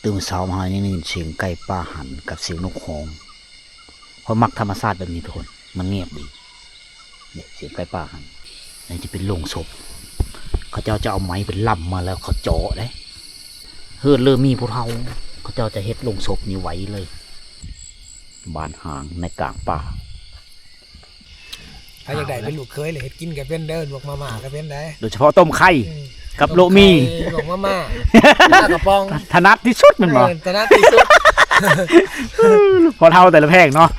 ຕື່ນເຊົ້າມາ ຍັງໄດ້ຍິນສຽງໄກ່ປ່າຫັນກັບສຽງນົກຮ້ອງ. ຂ້ອຍມັກທຳມະຊາດແບບນີ້ທຸກຄົນ, ມັນງຽບດີ. ນີ້ສຽງໄກ່ປ່າຫັນ. ນີ້ຈະເປັນໂລງສົບ. ເຂົາເຈົ້າຈະເອົາໄມ້ເປັນລຳມາແລ້ວເຂົາເຈາະເດ້. ເຮີດເລີ່ມມີຜູ້ເຖົ້າ, ເຂົາເຈົ້າຈະເຮັດໂລງສົບນີ້ໄວ້ເລີຍ. ບ້ານຮ້າງໃນກາງປ່າ. ໃຜຢາກໄດ້ເປັນລູກເຂີຍ ແລະ ເຮັດກິນກໍເປັນເດີ, ລວກມາມ່າກໍເປັນໄດ໋. ໂດຍສະເພາະຕົ້ມໄຂ່ ອືມ ກັບໂລະໝີ່ ຕົ້ມໄຂ່ ລວກມາມ່າ ປາກະປ໋ອງ ຖະໜັດທີ່ສຸດແມ່ນບໍ່? ເອີ ຖະໜັດທີ່ສຸດ. ພໍ່ເຖົ້າແຕ່ລະແພງເນາະ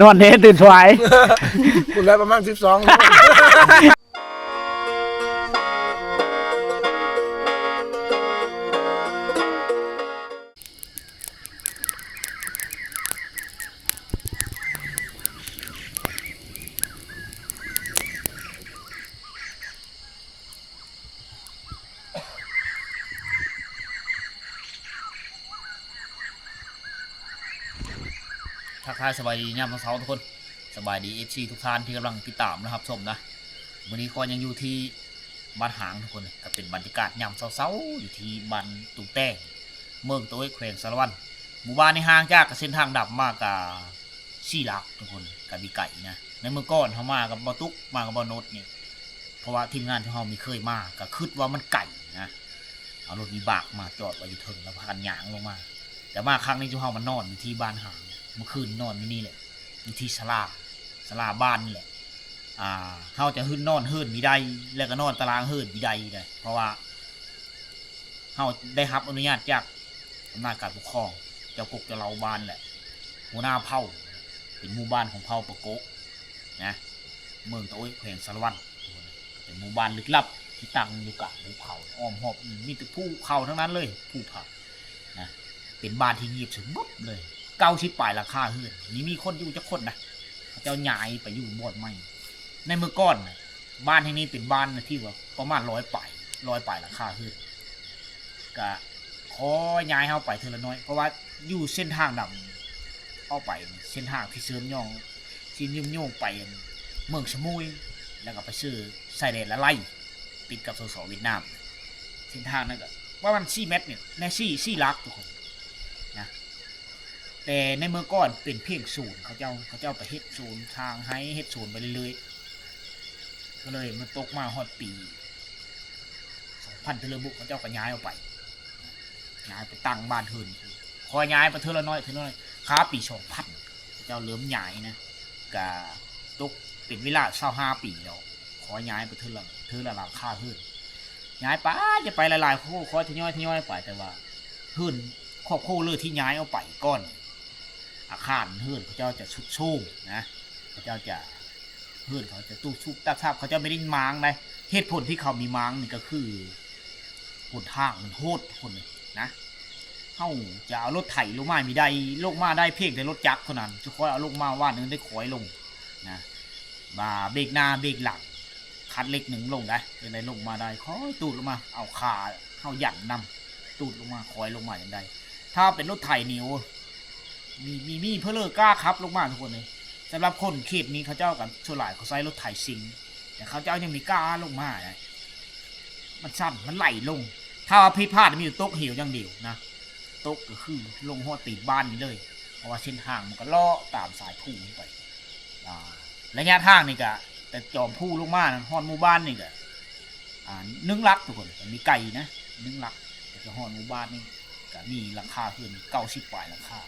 ນອນແດ່ຕື່ນສວາຍ ພຸ້ນແຫຼະ ປະມານສິບສອງ. ທັກທາຍສະບາຍດີຍາມເຊົ້າໆ ທຸກຄົນ. ສະບາຍດີ ເອັຟຊີ ທຸກທ່ານທີ່ກຳລັງຕິດຕາມ ແລະ ຮັບຊົມນະ. ມື້ນີ້ຂ້ອຍຍັງຢູ່ທີ່ ບ້ານຮ້າງທຸກຄົນ, ກໍເປັນບັນຍາກາດຍາມເຊົ້າໆ ຢູ່ທີ່ບ້ານຕຸງແຕ້ງ ເມືອງຕາໂອ້ຍ ແຂວງສາລະວັນ. ໝູ່ບ້ານນີ້ຫ່າງຈາກເສັ້ນທາງດຳມາກະສີ່ຫຼັກທຸກຄົນ, ກະບໍ່ໄກນະ. ໃນເມື່ອກ່ອນເຮົາມາກັບບໍ່ຕຸກ ມາກັບບໍ່ນົດນີ້ ເພາະວ່າທີມງານຂອງເຮົາມີເຄີຍມາ ກະຄິດວ່າມັນໄກນະ, ເອົາລົດວິບາກມາຈອດໄວ້ຢູ່ເທິງ ແລ້ວພາກັນຍ່າງລົງມາ. ແຕ່ມາຄັ້ງນີ້ ຊຸມເຮົາມານອນຢູ່ທີ່ບ້ານຮ້າງ, ເມື່ອຄືນນອນຢູ່ນີ້ແຫຼະ ຢູ່ທີ່ສາລາ ສາລາບ້ານນີ້ແຫຼະ. ອ່າ ເຮົາຈະຂຶ້ນນອນເຮືອນມີໄດ້ ແລ້ວກໍນອນຕາລາງເຮືອນມີໄດ້ເດ້, ເພາະວ່າເຮົາໄດ້ຮັບອະນຸຍາດຈາກອຳນາດການປົກຄອງ ເຈົ້າກົກເຈົ້າເຫຼົ່າບ້ານ ແລະ ຫົວໜ້າເຜົ່າ ເປັນໝູ່ບ້ານຂອງເຜົ່າປະໂກະນະ ເມືອງຕາໂອ້ຍ ແຂວງສາລະວັນ. ເປັນໝູ່ບ້ານລຶກລັບທີ່ຕັ້ງຢູ່ກາງພູເຂົາ ອ້ອມຮອບມີແຕ່ພູເຂົາທັງນັ້ນເລີຍ ພູຜານະ. ເປັນບ້ານທີ່ງຽບສະຫງົບເລີຍ ເກົ້າສິບປາຍຫຼັງຄາເຮືອນ. ນີ້ມີຄົນຢູ່ຈັກຄົນນະ? ເຂົາເຈົ້າຍ້າຍໄປຢູ່ບ່ອນໃໝ່. ໃນເມື່ອກ່ອນນະ ບ້ານແຫ່ງນີ້ເປັນບ້ານທີ່ວ່າປະມານຮ້ອຍປາຍ ຮ້ອຍປາຍຫຼັງຄາເຮືອນ. ກະຄ່ອຍຍ້າຍເຮົາໄປເທື່ອລະໜ້ອຍ ເພາະວ່າຢູ່ເສັ້ນທາງດຳອອກໄປ ເສັ້ນທາງທີ່ເຊື່ອມໂຍງ ທີ່ເຊື່ອມໂຍງໄປເມືອງສະມຸຍ ແລ້ວກໍໄປເຊື່ອມຊາຍແດນລະໄລ ຕິດກັບ ສສ ຫວຽດນາມ. ເສັ້ນທາງນັ້ນກໍປະມານສີ່ແມັດນີ້ນະ ສີ່ ສີ່ຫຼັກທຸກຄົນນະ. ແຕ່ໃນເມື່ອກ່ອນເປັນພຽງສວນເຂົາເຈົ້າ, ເຂົາເຈົ້າໄປເຮັດສວນທາງໄຮ່ ເຮັດສວນໄປເລື້ອຍໆ ກໍເລີຍມາຕົກມາຮອດປີສອງພັນເທື່ອລະບຸ ເຂົາເຈົ້າກໍຍ້າຍອອກໄປ ຍ້າຍໄປຕັ້ງບ້ານເຮືອນ. ຄ່ອຍຍ້າຍໄປເທື່ອລະໜ້ອຍ ເທື່ອລະໜ້ອຍ ຄາປີສອງພັນ ເຂົາເຈົ້າເລີ່ມຍ້າຍນະ, ກະຕົກເປັນເວລາຊາວຫ້າປີແລ້ວ. ຄ່ອຍຍ້າຍໄປເທື່ອລະ ເທື່ອລະຫຼັງຄາເຮືອນ ຍ້າຍໄປ ຈະໄປຫຼາຍໆ ໂອ້ ຄ່ອຍທະຍອຍ ທະຍອຍໄປ ແຕ່ວ່າເຮືອນຄອບຄົວເລີຍທີ່ຍ້າຍອອກໄປກ່ອນ ອາຄານເຮືອນເຂົາເຈົ້າຈະຊຸດໂຊມນະ, ເຂົາເຈົ້າຈະ ເຮືອນເຂົາຈະຕຸບຊຸບຕັບຊາບ ເຂົາເຈົ້າບໍ່ໄດ້ມ້າງໃດ. ເຫດຜົນທີ່ເຂົາມີມ້າງນີ້ກໍຄືຫົນທາງມັນໂຫດຄົນນະ. ເຮົາຈະເອົາລົດໄຖລົງມາມີໄດ້ ລົງມາໄດ້ພຽງແຕ່ລົດຈັກເທົ່ານັ້ນ. ຈະຄ່ອຍເອົາລົງມາວາດໜຶ່ງໄດ້ຄ່ອຍລົງນະ, ບາເບກໜ້າເບກຫຼັງ ຄັດເລັກໜຶ່ງລົງໄດ້ ຈັ່ງໃດລົງມາໄດ້ ຄ່ອຍຕູດລົງມາ ເອົາຂາເຮົາຢັນນຳ ຕູດລົງມາ ຄ່ອຍລົງມາຈັ່ງໃດ. ຖ້າເປັນລົດໄຖນີ້ ໂອ້ ມີ ມີ ມີເພີ້ເລີກ້າຂັບລົງມາທຸກຄົນເອີຍ. ສຳລັບຄົນເຂດນີ້ເຂົາເຈົ້າກໍສ່ວນຫຼາຍເຂົາໃຊ້ລົດໄຖຊິງ ແຕ່ເຂົາເຈົ້າຍັງມີກ້າລົງມາໄດ໋ ມັນສັ້ນ ມັນໄຫຼລົງ. ຖ້າວ່າຜິດພາດມີແຕ່ຕົກເຫວຢ່າງດຽວນະ, ຕົກກໍຄືລົງຮອດຕີນບ້ານນີ້ເລີຍ ເພາະວ່າເສັ້ນທາງມັນກໍເລາະຕາມສາຍພູໄປ. ອ່າ ໄລຍະທາງນີ້ກະ ແຕ່ຈອມພູລົງມານະ ຮອດໝູ່ບ້ານນີ້ກະ ອ່າ ໜຶ່ງຫຼັກທຸກຄົນ ມັນມີໄກນະ ໜຶ່ງຫຼັກ ແຕ່ຈະຮອດໝູ່ບ້ານນີ້ກະມີຫຼັງຄາເຮືອນເກົ້າສິບປາຍຫຼັງຄາ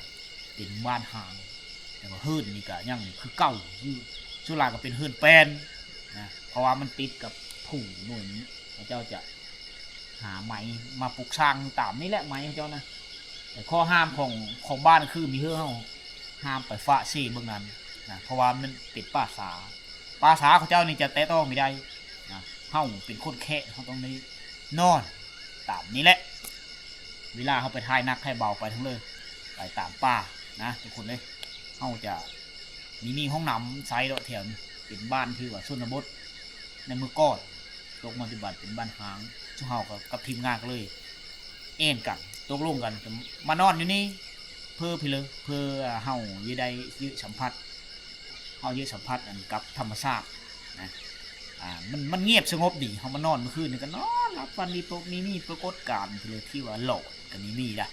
ເປັນໝູ່ບ້ານຮ້າງ. ແຕ່ວ່າເຮືອນນີ້ກະຍັງຄືເກົ່າ ຄືສ່ວນຫຼາຍກະເປັນເຮືອນແປ້ນນະ ເພາະວ່າມັນຕິດກັບພູໜ່ວຍນີ້ ເຂົາເຈົ້າຈະ ຫາໄມ້ມາປຸກສ້າງຕາມນີ້ແຫຼະ ໄມ້ເຂົາເຈົ້ານະ. ແຕ່ຂໍ້ຫ້າມຂອງ ຂອງບ້ານຄືມີເຮືອເຮົາຫ້າມໄປຝາເຊເບິ່ງນັ້ນນະ ເພາະວ່າມັນເປັນປ່າຊ້າ ປ່າຊ້າເຂົາເຈົ້ານີ້ຈະແຕະຕ້ອງບໍ່ໄດ້ນະ. ເຮົາເປັນຄົນແຄະ ເຮົາຕ້ອງໄດ້ນອນຕາມນີ້ແຫຼະ. ເວລາເຮົາໄປຖ່າຍໜັກຖ່າຍເບົາໄປທັງເລີຍ ໄປຕາມປ່ານະທຸກຄົນເອີຍ. ເຮົາຈະມີ ມີຫ້ອງນ້ຳໃຊ້ເນາະ ແຖວນີ້ເປັນບ້ານທີ່ວ່າຊົນນະບົດໃນເມື່ອກ່ອນ. ຕົກມາປັດຈຸບັນເປັນບ້ານຮ້າງ. ຊຸມເຮົາກໍກັບທີມງານກໍເລີຍແອ່ນກັນ ຕົກລົງກັນ ຈະມານອນຢູ່ນີ້ ເພື່ອ ເພື່ອເຮົາຈະໄດ້ຍຶດສຳຜັດ ເຮົາຍຶດສຳຜັດອັນກັບທຳມະຊາດນະ. ອ່າ ມັນ ມັນງຽບສະຫງົບດີ. ເຮົາມານອນມື້ຄືນນີ້ກໍນອນຫຼັບຝັນດີ ບໍ່ມີ ມີປາກົດການເລີຍທີ່ວ່າຫຼອນກໍມີ ມີນະ.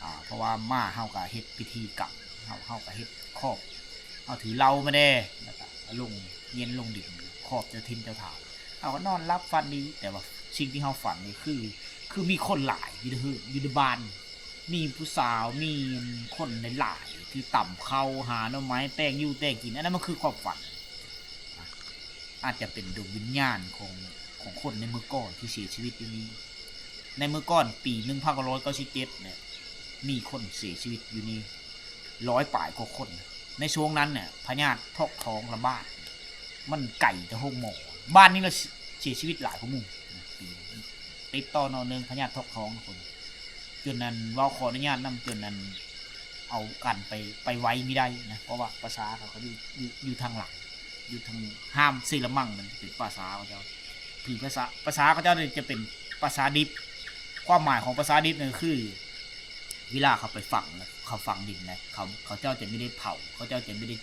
ອ່າ ເພາະວ່າມາເຮົາກໍເຮັດພິທີກຳ ເຮົາ ເຮົາກໍເຮັດຂອບ ເຮົາຖືເລົາມາແດ່ ແລ້ວກໍລົງເຢັນລົງດິນຂອບເຈົ້າຖິ່ນເຈົ້າຖານ ເຮົາກໍນອນຫຼັບຝັນດີ. ແຕ່ວ່າສິ່ງທີ່ເຮົາຝັນນີ້ຄື ຄືມີຄົນຫຼາຍຢູ່ເຮືອນ ຢູ່ໃນບ້ານ ມີຜູ້ສາວ ມີຄົນຫຼາຍໆທີ່ຕຳເຂົ້າ ຫາໜໍ່ໄມ້ ແຕ່ງຢູ່ແຕ່ງກິນ ອັນນັ້ນມັນຄືຄວາມຝັນ. ອາດຈະເປັນດວງວິນຍານຂອງ ຂອງຄົນໃນເມື່ອກ່ອນທີ່ເສຍຊີວິດຢູ່ນີ້. ໃນເມື່ອກ່ອນປີໜຶ່ງພັນເກົ້າຮ້ອຍເກົ້າສິບເຈັດເນຍ ມີຄົນເສຍຊີວິດຢູ່ນີ້ຮ້ອຍປາຍກວ່າຄົນ. ໃນຊ່ວງນັ້ນເນຍ ພະຍາດຖອກທ້ອງລະບາດ ມັນໄກແຕ່ໂຮງໝໍ ບ້ານນີ້ລະເສຍຊີວິດຫຼາຍກວ່າໝູ່ ຕິດຕໍ່ເນາະ ເລື່ອງພະຍາດຖອກທ້ອງຄົນ ຈົນນັ້ນ ເວົ້າຂໍອະນຸຍາດນຳ ຈົນນັ້ນ ເອົາກັນໄປ ໄປໄວບໍ່ໄດ້ນະ ເພາະວ່າປາສາເຂົາກໍຢູ່ ຢູ່ ຢູ່ທາງຫຼັງ ຢູ່ທາງຫ້າມເຊລະມັງ ມັນເປັນປາສາເຂົາເຈົ້າ ຄືປາສາ ປາສາເຂົາເຈົ້ານີ້ຈະເປັນປາສາດິບ. ຄວາມໝາຍຂອງປາສາດິບນັ້ນຄື ເວລາເຂົາໄປຝັງນະ ເຂົາຝັງດິນນະ ເຂົາ ເຂົາເຈົ້າຈະບໍ່ໄດ້ເຜົາ ເຂົາເຈົ້າຈະບໍ່ໄດ້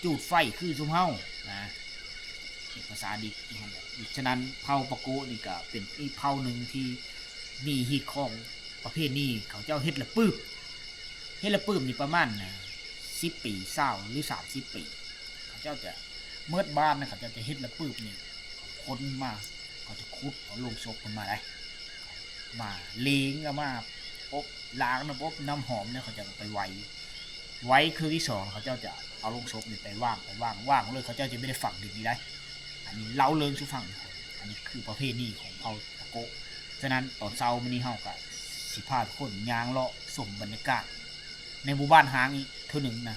ຈູດໄຟຄືຊຸມເຮົານະ ເປັນປາສາດິບ. ສະນັ້ນເຜົ່າປາໂກະນີ້ກໍເປັນອີກເຜົ່າໜຶ່ງທີ່ມີຮີດຄອງປະເພດນີ້ ເຂົາເຈົ້າເຮັດລະປຶບ ເຮັດລະປຶບນີ້ປະມານສິບປີ ຊາວ ຫຼື ສາມສິບປີ ເຂົາເຈົ້າຈະເໝິດບ້ານນະ ເຂົາເຈົ້າຈະເຮັດລະປຶບນີ້ ຄົນມາ ເຂົາຈະຂຸດເອົາໂລງສົບເພິ່ນມາໄດ໋ ມາເລງ ແລ້ວມາອົບ ລ້າງນ້ຳອົບນ້ຳຫອມ ແລ້ວເຂົາຈະເອົາໄປໄຫວ້ ໄຫວ້ເທື່ອທີສອງ ເຂົາເຈົ້າຈະເອົາໂລງສົບນີ້ໄປວາງ ໄປວາງ ວາງເລີຍ ເຂົາເຈົ້າຈະບໍ່ໄດ້ຝັງດິນນີ້ໄດ໋. ອັນນີ້ເລົ່າເລື່ອງສູ່ຟັງ ອັນນີ້ຄືປະເພນີຂອງເຜົ່າປາໂກະ. ສະນັ້ນຕອນເຊົ້າມື້ນີ້ເຮົາກໍຊິພາທຸກຄົນຍ່າງເລາະຊົມບັນຍາກາດໃນໝູ່ບ້ານຮ້າງອີກເທື່ອໜຶ່ງນະ.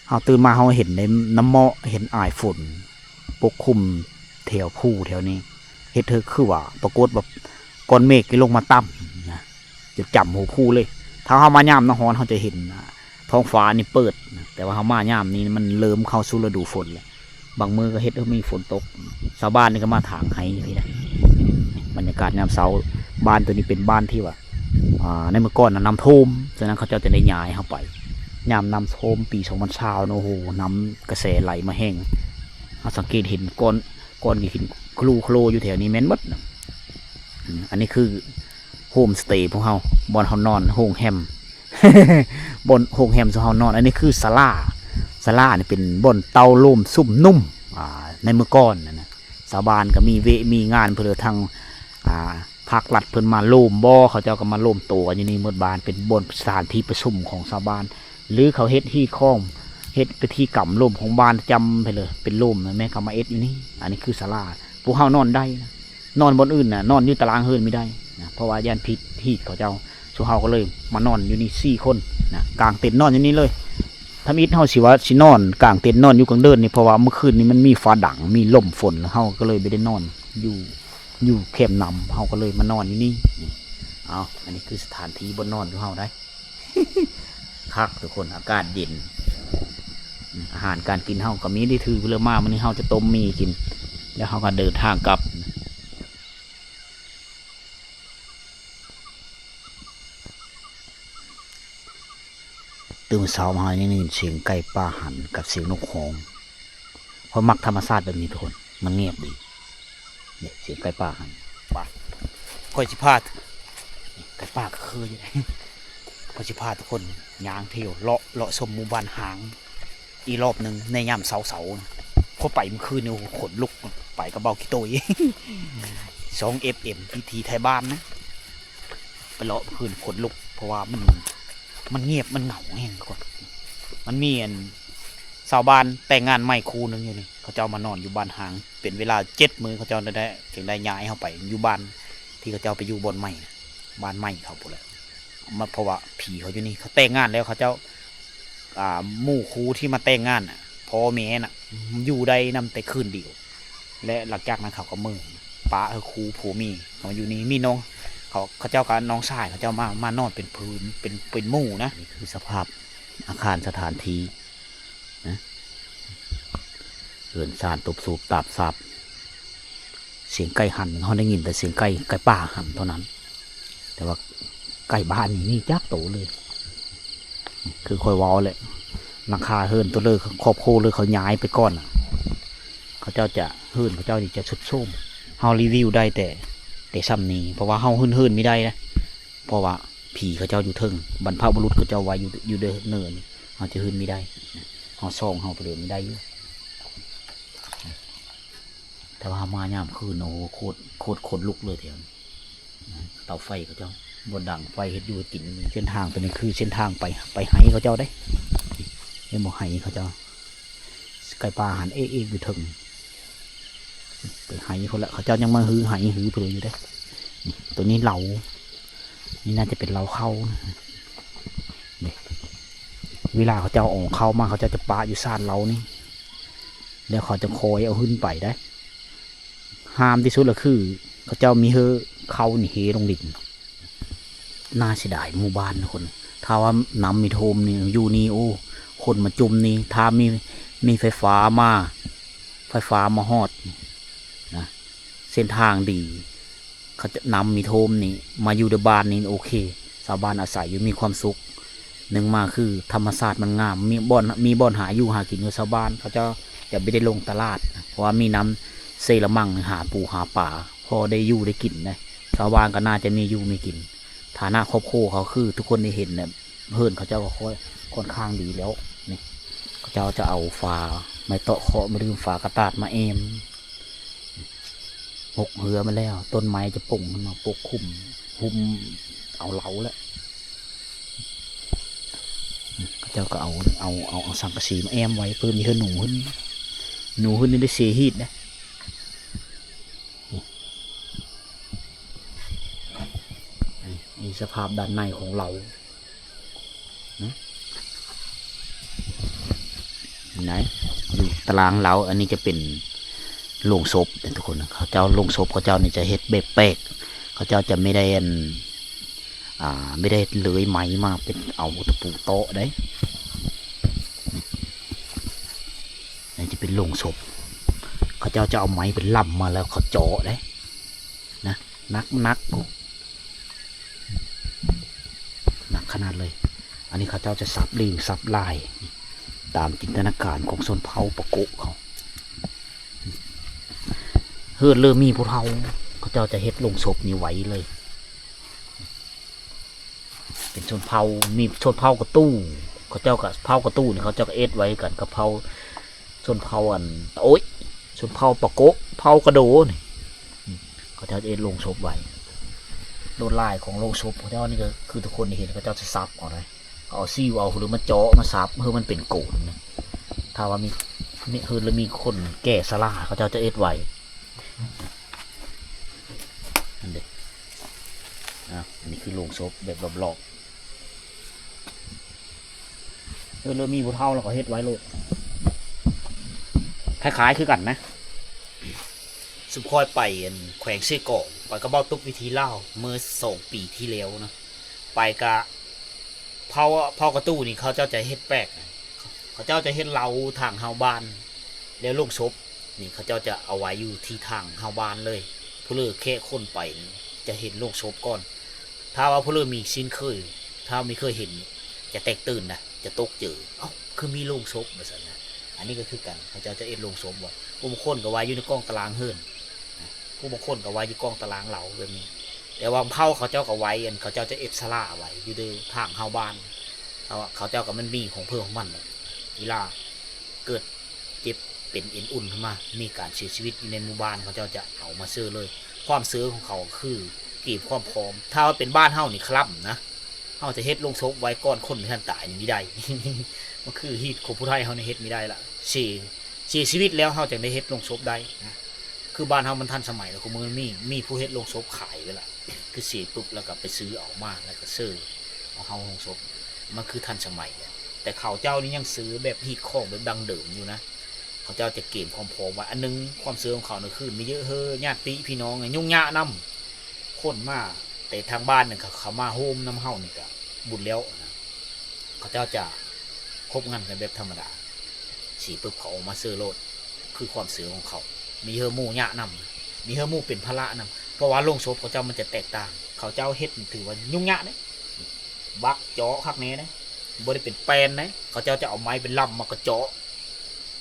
ເຮົາຕື່ນມາເຮົາເຫັນໄດ້ນ້ຳເໝາະ ເຫັນອາຍຝົນປົກຄຸມແຖວພູແຖວນີ້ ເຮັດໃຫ້ຄືວ່າປາກົດວ່າກ້ອນເມກທີ່ລົງມາຕ່ຳນະ ຈະຈຳຫົວພູເລີຍ. ຖ້າເຮົາມາຍາມໜ້າຮ້ອນ ເຮົາຈະເຫັນ ອາ ທ້ອງຟ້ານີ້ເປີດນະ ແຕ່ວ່າເຮົາມາຍາມນີ້ມັນເລີ່ມເຂົ້າສູ່ລະດູຝົນແລ້ວ ບາງມື້ກໍເຮັດໃຫ້ມີຝົນຕົກ. ຊາວບ້ານນີ້ກໍມາຖາງໄຮ່ຢູ່ພີ້ນະ. ບັນຍາກາດຍາມເຊົ້າ ບ້ານໂຕນີ້ເປັນບ້ານທີ່ວ່າ ອາ ໃນເມື່ອກ່ອນນະນ້ຳຖ້ວມ ສະນັ້ນເຂົາເຈົ້າຈະໄດ້ຍ້າຍເຮົາໄປ. ຍາມນ້ຳຖ້ວມປີສອງພັນຊາວເນາະ ໂອ້ໂຫ ນ້ຳກະແສໄຫຼມາແຮງ ເຮົາສັງເກດເຫັນກ້ອນ ກ້ອນທີ່ຂຶ້ນໂຄລໂຄລຢູ່ແຖວນີ້ແມ່ນໝົດນະ. ອາ ອັນນີ້ຄືໂຮມສະເຕຂອງເຮົາ ບ່ອນເຮົານອນ ໂຮງແຮມ ບ່ອນໂຮງແຮມຂອງເຮົານອນ. ອັນນີ້ຄືສາລາ ສາລານີ້ເປັນບ່ອນເຕົາໂລມຊຸມນຸ່ມ ອາ ໃນເມື່ອກ່ອນນັ້ນນະ ຊາວບ້ານກໍມີວຽກມີງານ ເພິ່ນທາງ ອາ ພາກລັດເພິ່ນມາໂລມບໍ່ ເຂົາເຈົ້າກໍມາໂລມໂຕກັນຢູ່ນີ້ໝົດບ້ານ ເປັນບ່ອນສະຖານທີ່ປະຊຸມຂອງຊາວບ້ານ ຫຼືເຂົາເຮັດຮີດຄອງ ເຮັດພິທີກຳໂລມຂອງບ້ານຈຳໄປເລີຍ ເປັນໂລມແມ່ນເຂົາມາເຮັດຢູ່ນີ້. ອັນນີ້ຄືສາລາ ພວກເຮົານອນໄດ້ນະ ນອນບ່ອນອື່ນນະ ນອນຢູ່ຕາລາງເຮືອນບໍ່ໄດ້ນະ ເພາະວ່າຢ້ານຜິດຮີດເຂົາເຈົ້າ. ຊຸມເຮົາກໍເລີຍມານອນຢູ່ນີ້ສີ່ຄົນນະ ກາງເຕັນນອນຢູ່ນີ້ເລີຍ. ທຳອິດເຮົາຊິວ່າຊິນອນກາງເຕັນນອນຢູ່ກາງເດີ່ນນີ້ ເພາະວ່າມື້ຄືນນີ້ມັນມີຟ້າດັງ ມີລົມຝົນ ເຮົາກໍເລີຍບໍ່ໄດ້ນອນຢູ່ ຢູ່ແຄມນ້ຳ ເຮົາກໍເລີຍມານອນຢູ່ນີ້. ເອົາ ອັນນີ້ຄືສະຖານທີ່ບ່ອນນອນຂອງເຮົາໄດ໋ ຄັກທຸກຄົນ ອາກາດເຢັນ. ອາຫານການກິນເຮົາກໍມີໄດ້ຖືເລີຍມາ ມື້ນີ້ເຮົາຈະຕົ້ມໝີ່ກິນ ແລ້ວເຮົາກໍເດີນທາງກັບ. ຕື່ນເຊົ້າມາຍັງໄດ້ຍິນສຽງໄກ່ປ່າຫັນກັບສຽງນົກຮ້ອງ. ຂ້ອຍມັກທຳມະຊາດແບບນີ້ທຸກຄົນ ມັນງຽບດີ. ນີ້ສຽງໄກ່ປ່າຫັນ ໄປ ຂ້ອຍຊິພາ ໄກ່ປ່າກໍຄືຢູ່ ຂ້ອຍຊິພາທຸກຄົນຍ່າງທ່ຽວເລາະ ເລາະຊົມໝູ່ບ້ານຮ້າງ ອີກລອບໜຶ່ງໃນຍາມເຊົ້າໆ. ຂ້ອຍໄປມື້ຄືນນີ້ ໂອ້ໂຫ ຂົນລຸກ ໄປກັບເບົາຂີ້ໂຕ້ຍ ຊ່ອງ ເອັຟເອັມ ວິຖີໄທບ້ານນະ ໄປເລາະມື້ຄືນ ຂົນລຸກ ເພາະວ່າມັນ ມັນງຽບ ມັນເຫງົາແຮງ. ມັນມີອັນຊາວບ້ານແຕ່ງງານໃໝ່ຄູ່ໜຶ່ງຢູ່ນີ້ ເຂົາເຈົ້າມານອນຢູ່ບ້ານຮ້າງ ເປັນເວລາເຈັດມື້ ເຂົາເຈົ້າໄດ້ ຈຶ່ງໄດ້ຍ້າຍເຮົາໄປຢູ່ບ້ານທີ່ເຂົາເຈົ້າໄປຢູ່ບ່ອນໃໝ່ ບ້ານໃໝ່ເຂົາພຸ້ນແຫຼະ. ມາ ເພາະວ່າຜີເຂົາຢູ່ນີ້ ເຂົາແຕ່ງງານແລ້ວ ເຂົາເຈົ້າ ອ່າ ໝູ່ຄູ່ທີ່ມາແຕ່ງງານນະ ພໍ່ແມ່ນະ ຢູ່ໄດ້ນຳແຕ່ຄືນດຽວ ແລະ ຫຼັງຈາກນັ້ນເຂົາກໍເມືອ ປະໃຫ້ຄູ່ຜົວເມຍເຂົາຢູ່ນີ້. ມີນ້ອງເຂົາ ເຂົາເຈົ້າກັບນ້ອງຊາຍເຂົາເຈົ້າມາ ມານອນເປັນພື້ນ ເປັນ ເປັນໝູ່ນະ. ນີ້ຄືສະພາບອາຄານສະຖານທີ່ນະ ເຮືອນຊານຕຸບສູບຕາບສາບ. ສຽງໄກ່ຫັນ ເຮົາໄດ້ຍິນແຕ່ສຽງໄກ່ ໄກ່ປ່າຫັນເທົ່ານັ້ນ ແຕ່ວ່າໄກ່ບ້ານນີ້ມີຈັກໂຕເລີຍ. ຄືຂ້ອຍເວົ້າແຫຼະ ຫຼັງຄາເຮືອນຕົວເລີກ ຄອບຄົວເລີກເຂົາຍ້າຍໄປກ່ອນນະ ເຂົາເຈົ້າຈະ ເຮືອນເຂົາເຈົ້ານີ້ຈະຊຸດໂຊມ. ເຮົາຣີວິວໄດ້ແຕ່ ແຕ່ຊ່ຳນີ້ ເພາະວ່າເຮົາເຫີນໆບໍ່ໄດ້ນະ ເພາະວ່າຜີເຂົາເຈົ້າຢູ່ເທິງ ບັນພະບຸລຸດເຂົາເຈົ້າໄວ້ຢູ່ ຢູ່ເດີ ເນີນ ເຮົາຈະເຫີນບໍ່ໄດ້. ເຮົາສ່ອງເຮົາໄປເດີນນີ້ໄດ້ຢູ່ ແຕ່ວ່າເຮົາມາຍາມຄືນ ໂອ້ໂຫ ໂຄດ ໂຄດ ໂຄດລຸກເລີຍແຖວນີ້. ເຕົາໄຟເຂົາເຈົ້າບໍ່ດັງໄຟເຮັດຢູ່ເຮັດກິນ. ເສັ້ນທາງໂຕນີ້ຄືເສັ້ນທາງໄປ ໄປໄຮ່ເຂົາເຈົ້າເດ້. ເຫັນບໍ່ ໄຮ່ເຂົາເຈົ້າ ໄກ່ປ່າຫັ້ນເອກໆຢູ່ເທິງ ໄປໄຮ່ພຸ້ນລະ. ເຂົາເຈົ້າຍັງມາຮືໄຮ່ຮືເພີຢູ່ເດ້. ນີ້ ໂຕນີ້ເລົາ ນີ້ໜ້າຈະເປັນເລົາເຂົ້ານະ. ນີ້ ເວລາເຂົາເຈົ້າເອົາເຂົ້າມາ ເຂົາເຈົ້າຈະປະຢູ່ຊານເລົານີ້ ແລ້ວເຂົາຈະຄ່ອຍເອົາຂຶ້ນໄປໄດ້. ຫ້າມທີ່ສຸດລະຄື ເຂົາເຈົ້າມີເຮີເຂົ້ານີ້ເຮລົງດິນ. ໜ້າເສຍດາຍໝູ່ບ້ານທຸກຄົນ. ຖ້າວ່ານ້ຳມີຖ້ວມນີ້ ຢູ່ນີ້ ໂອ້ ຄົນມາຈຸ່ມນີ້ ຖ້າມີ ມີໄຟຟ້າມາ ໄຟຟ້າມາຮອດນະ ເສັ້ນທາງດີ ເຂົາຈະ ນ້ຳມີຖ້ວມນີ້ ມາຢູ່ໃນບ້ານນີ້ໂອເຄ ຊາວບ້ານອາໄສຢູ່ມີຄວາມສຸກ. ໜຶ່ງມາຄືທຳມະຊາດມັນງາມ ມີບ່ອນ ມີບ່ອນຫາຢູ່ຫາກິນຂອງຊາວບ້ານ. ເຂົາເຈົ້າຈະບໍ່ໄດ້ລົງຕະຫຼາດ ເພາະວ່າມີນ້ຳເຊລະມັງ ຫາປູຫາປາ ພໍໄດ້ຢູ່ໄດ້ກິນນະ. ຊາວບ້ານກໍໜ້າຈະມີຢູ່ມີກິນ. ຖານະຄອບຄົວເຂົາຄືທຸກຄົນໄດ້ເຫັນນະ ເຮືອນເຂົາເຈົ້າກໍຄ່ອນຂ້າງດີແລ້ວ. ນີ້ ເຂົາເຈົ້າຈະເອົາຝາໄມ້ເຕາະເຄາະ ໄມ້ດື່ມ ຝາກະຕາດມາແອ້ມ ຫົກເຮືອມາແລ້ວ ຕົ້ນໄມ້ຈະປົ່ງຂຶ້ນມາປົກຄຸມ ຫຸ້ມເອົາເລົາແຫຼະ. ເຂົາເຈົ້າກໍເອົາ ເອົາ ເອົາ ເອົາສັງກະສີມາແອ້ມໄວ້ ເພື່ອມີເຮືອໜູຂຶ້ນ ໜູຂຶ້ນນີ້ໄດ້ເສຮີດເດ້. ນີ້ສະພາບດ້ານໃນຂອງເລົາ ນະ ເຫັນໄດ໋ ຢູ່ຕາລາງເລົາ. ອັນນີ້ຈະເປັນໂລງສົບເດ້ທຸກຄົນ. ເຂົາເຈົ້າໂລງສົບເຂົາເຈົ້ານີ້ຈະເຮັດແບບແປກ ເຂົາເຈົ້າຈະບໍ່ໄດ້ອັນ ອ່າ ບໍ່ໄດ້ເລີຍໄມ້ມາເປັນ ເອົາຕະປູເຕາະໄດ໋. ນີ້ຈະເປັນໂລງສົບ ເຂົາເຈົ້າຈະເອົາໄມ້ເປັນລຳມາ ແລ້ວເຂົາເຈາະໄດ໋ ນະ ໜັກໆ ໂອ້ ໜັກຂະໜາດເລີຍ. ອັນນີ້ເຂົາເຈົ້າຈະສັບລີ້ວສັບລາຍ ຕາມຈິນຕະນາການຂອງຊົນເຜົ່າປາໂກະເຂົາ. ເຮີດເລີ່ມມີຜູ້ເຖົ້າ ເຂົາເຈົ້າຈະເຮັດໂລງສົບນີ້ໄວ້ເລີຍ. ເປັນຊົນເຜົ່າ ມີຊົນເຜົ່າກະຕູ້ ເຂົາເຈົ້າກະ ເຜົ່າກະຕູ້ນີ້ ເຂົາເຈົ້າກະເຮັດໄວ້ກັນກັບເຜົ່າ ຊົນເຜົ່າອັນ ໂອ້ຍ ຊົນເຜົ່າປາໂກະ ເຜົ່າກະໂດນີ້ ເຂົາເຈົ້າຈະເຮັດໂລງສົບໄວ້. ລວດລາຍຂອງໂລງສົບເຂົາເຈົ້ານີ້ກະຄືທຸກຄົນໄດ້ເຫັນ ເຂົາເຈົ້າຈະສັບເອົາໄດ໋ ເຂົາເອົາສີວເອົາ ຫຼືມັນເຈາະມາສັບ ເພື່ອມັນເປັນໂກນນະ. ຖ້າວ່າມີ ມີ ຫຼືມີຄົນແກ່ຊະລາ ເຂົາເຈົ້າຈະເຮັດໄວ້. ອັນເດ ອ່າ ອັນນີ້ຄືໂລງສົບແບບລອບໆ ເອີ ເລີ່ມມີຜູ້ເຖົ້າແລ້ວກໍເຮັດໄວ້ໂລດ ຄ້າຍໆຄືກັນນະ. ຊຸມຂ້ອຍໄປອັນແຂວງເຊກອງ ຂ້ອຍກັບເບົາຕຸກວິຖີລາວ ເມື່ອສອງປີທີ່ແລ້ວນະ ໄປກະ ເຜົ່າ ເຜົ່າກະຕູ້ນີ້ ເຂົາເຈົ້າຈະເຮັດແປກ ເຂົາເຈົ້າຈະເຮັດເລົາທາງເຮົາບ້ານ ແລ້ວໂລງສົບນີ້ ເຂົາເຈົ້າຈະເອົາໄວ້ຢູ່ທີ່ທາງເຮົາບ້ານເລີຍ. ຜູ້ເລີແຂກຄົນໄປນີ້ ຈະເຫັນໂລງສົບກ່ອນ. ຖ້າວ່າຜູ້ເລີມີຊິນເຄີຍ ຖ້າມີເຄີຍເຫັນ ຈະແຕກຕື່ນນະ ຈະຕົກເຈີ ເອົ້າ ຄືມີໂລງສົບ ວ່າຊັ້ນນະ. ອັນນີ້ກໍຄືກັນ ເຂົາເຈົ້າຈະເຮັດໂລງສົບໄວ້ ຜູ້ບາງຄົນກໍໄວ້ຢູ່ໃນກ້ອງຕາລາງເຮືອນ ຜູ້ບາງຄົນກໍໄວ້ຢູ່ກ້ອງຕາລາງເລົາແບບນີ້. ແຕ່ວ່າເຜົ່າເຂົາເຈົ້າກໍໄວ້ ອັນ ເຂົາເຈົ້າຈະເຮັດສາລາໄວ້ຢູ່ໃນທາງເຮົາບ້ານ ເພາະວ່າເຂົາເຈົ້າກໍມັນມີຂອງເພິ່ນຂອງມັນແຫຼະ. ເວລາເກີດເຈັບເປັນເອັນອຸ່ນຂຶ້ນມາ ມີການເສຍຊີວິດຢູ່ໃນໝູ່ບ້ານ ເຂົາເຈົ້າຈະເອົາມາເຊີເລີຍ. ຄວາມເຊີຂອງເຂົາກໍຄືກຽມຄວາມພ້ອມ. ຖ້າວ່າເປັນບ້ານເຮົານີ້ຄະລຳນະ ເຮົາຈະເຮັດໂລງສົບໄວ້ກ່ອນຄົນທີ່ທ່ານຕາຍນີ້ມີໄດ້ ມັນຄືຮີດຂອງຜູ້ໄທເຮົານີ້ເຮັດມີໄດ້ລະ ເສ ເສຍຊີວິດແລ້ວເຮົາຈັ່ງໄດ້ເຮັດໂລງສົບໄດ້ນະ. ຄືບ້ານເຮົາມັນທັນສະໄໝແລ້ວ ຄູ່ມື້ມີ ມີຜູ້ເຮັດໂລງສົບຂາຍໄວ້ລະ ຄືເສປຶບແລ້ວກໍໄປຊື້ເອົາມາ ແລ້ວກໍເຊີເອົາເຮົາໂລງສົບ ມັນຄືທັນສະໄໝແລ້ວ. ແຕ່ເຂົາເຈົ້ານີ້ຍັງເຊີແບບຮີດຄອງແບບດັ້ງເດີມຢູ່ນະ ເຂົາເຈົ້າຈະກຽມຄວາມພ້ອມໄວ້. ອັນໜຶ່ງ ຄວາມເຊີຂອງເຂົານີ້ຄືມີເຍີະເຮີຍາດຕິພີ່ນ້ອງ ຫຍຸ້ງຍາກນຳ ຄົນມາແຕ່ທາງບ້ານນີ້ ເຂົາ ເຂົາມາໂຮມນຳເຮົານີ້ກະບຸນແລ້ວນະ. ເຂົາເຈົ້າຈະຄົບງັນກັນແບບທຳມະດາ ສີປຶບເຂົາອອກມາເຊີໂລດ ຄືຄວາມເຊີຂອງເຂົາ. ມີເຮີໝູຍາກນຳ ມີເຮີໝູເປັນພາລະນຳ ເພາະວ່າໂລງສົບເຂົາເຈົ້າມັນຈະແຕກຕ່າງ. ເຂົາເຈົ້າເຮັດຖືວ່າຫຍຸ້ງຍາກເດ້ ບັກເຈາະຄັກແນ່ເດ້ ບໍ່ໄດ້ເປັນແປ້ນເດ້. ເຂົາເຈົ້າຈະເອົາໄມ້ເປັນລຳມາກະເຈາະ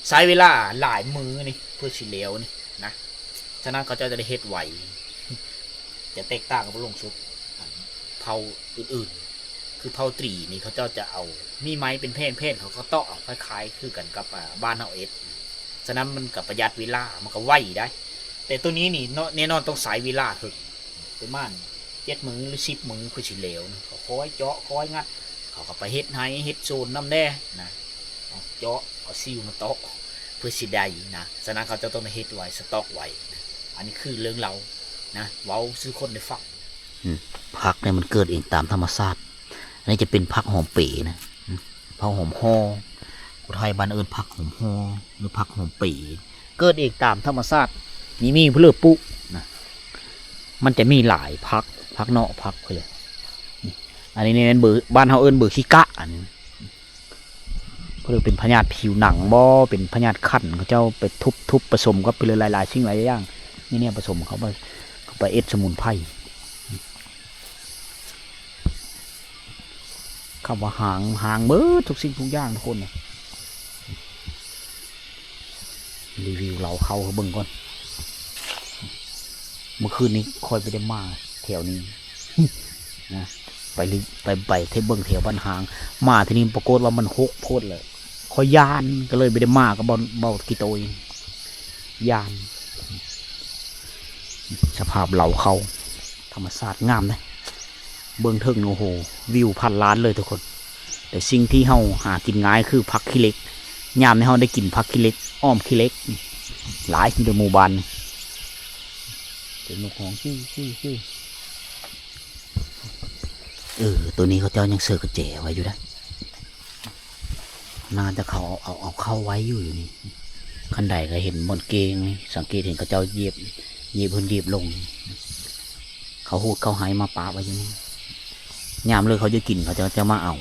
ໃຊ້ເວລາຫຼາຍມື້ນີ້ເພື່ອຊິແລ້ວນີ້ ນະ ສະນັ້ນເຂົາເຈົ້າຈະໄດ້ເຮັດໄວ ຈະແຕກຕ່າງກັບໂລງສົບ ອັນ ເຜົ່າອື່ນໆ ຄືເຜົ່າຕຣີນີ້ເຂົາເຈົ້າຈະເອົາ ມີໄມ້ເປັນແຜ່ນໆ ເຂົາກໍຕອກເອົາ ຄ້າຍໆຄືກັນກັບ ອ່າ ບ້ານເຮົາເຮັດ ສະນັ້ນມັນກໍປະຢັດເວລາ ມັນກໍໄວໄດ໋ ແຕ່ໂຕນີ້ນີ້ເນາະ ແນ່ນອນຕ້ອງໃຊ້ເວລາເຖິງ ປະມານເຈັດມື້ ຫຼື ສິບມື້ ເພື່ອຊິແລ້ວນະ ກໍຄ່ອຍເຈາະຄ່ອຍງັດ ເຂົາກໍໄປເຮັດໄຮ່ເຮັດສວນນຳແດ່ນະ ເຈາະເອົາຊິວມາຕອກ ເພື່ອຊິໄດ້ນະ ສະນັ້ນເຂົາເຈົ້າຕ້ອງໄດ້ເຮັດໄວ້ ສະຕັອກໄວ້ນະ ອັນນີ້ຄືເລື່ອງລາວນະ ເວົ້າສູ່ຄົນໄດ້ຟັງ. ອືມ ຜັກນີ້ມັນເກີດເອງຕາມທຳມະຊາດ ອັນນີ້ຈະເປັນຜັກຫອມເປນະ ຜັກຫອມຫໍ່ ຜູ້ໄທບ້ານເອີ້ນຜັກຫອມຫໍ່ ຫຼື ຜັກຫອມເປ ເກີດເອງຕາມທຳມະຊາດ ມີ ມີຜູ້ເລີກປູກນະ ມັນຈະມີຫຼາຍຜັກ ຜັກເນາະ ຜັກເພິ່ນ ອັນນີ້ແມ່ນເບີ ບ້ານເຮົາເອີ້ນເບີຂີ້ກະ ອັນນີ້ ເພິ່ນເປັນພະຍາດຜິວໜັງບໍ ເປັນພະຍາດຄັນ ເຂົາເຈົ້າໄປທຸບໆ ປະສົມກັບເພິ່ນຫຼາຍໆສິ່ງຫຼາຍຢ່າງ ມີແນວປະສົມເຂົ້າໄປ ເຂົ້າໄປເອັດສະໝຸນໄພ. ຄຳວ່າຫາງ ຫາງເບິດທຸກສິ່ງທຸກຢ່າງທຸກຄົນນະ ຣີວິວເລົ້າເຂົ້າໃຫ້ເບິ່ງກ່ອນ ມື້ຄືນນີ້ຂ້ອຍບໍ່ໄດ້ມາແຖວນີ້ນະ ໄປ ໄປ ໄປເບິ່ງແຖວບ້ານຫາງ ມາທີ່ນີ້ປາກົດວ່າມັນຮົກໂພດແຫຼະ ຂ້ອຍຢ້ານ ກໍເລີຍບໍ່ໄດ້ມາກັບເບົາ ເບົາກີໂຕຍ ຢ້ານ ສະພາບເລົ້າເຂົ້າ ທຳມະຊາດງາມເດ້ ເບິ່ງເທິງນີ້ ໂອ້ໂຫ ວິວພັນລ້ານເລີຍທຸກຄົນ ແຕ່ສິ່ງທີ່ເຮົາຫາກິນງ່າຍຄືຜັກຂີ້ເຫຼັກ ຍາມນີ້ເຮົາໄດ້ກິນຜັກຂີ້ເຫຼັກ ອ້ອມຂີ້ເຫຼັກ ຫຼາຍຢູ່ໃນໝູ່ບ້ານນີ້ ເປັນນົກຮ້ອງ ເອີ ໂຕນີ້ເຂົາເຈົ້າຍັງເສີກະແຈໄວ້ຢູ່ເດ້ ໜ້າຈະເຂົາເອົາ ເອົາ ເອົາເຂົ້າໄວ້ຢູ່ ຢູ່ນີ້ ຄັນໃດກໍເຫັນບ່ອນເກງນີ້ ສັງເກດເຫັນເຂົາເຈົ້າຢຽບ ຢຽບຂຶ້ນຢຽບລົງ ເຂົາຮູດເຂົ້າໄຮ່ມາປະໄວ້ຢູ່ນີ້ ຍາມເລີກເຂົາຈະກິນ ເຂົາເຈົ້າຈະມາເອົາ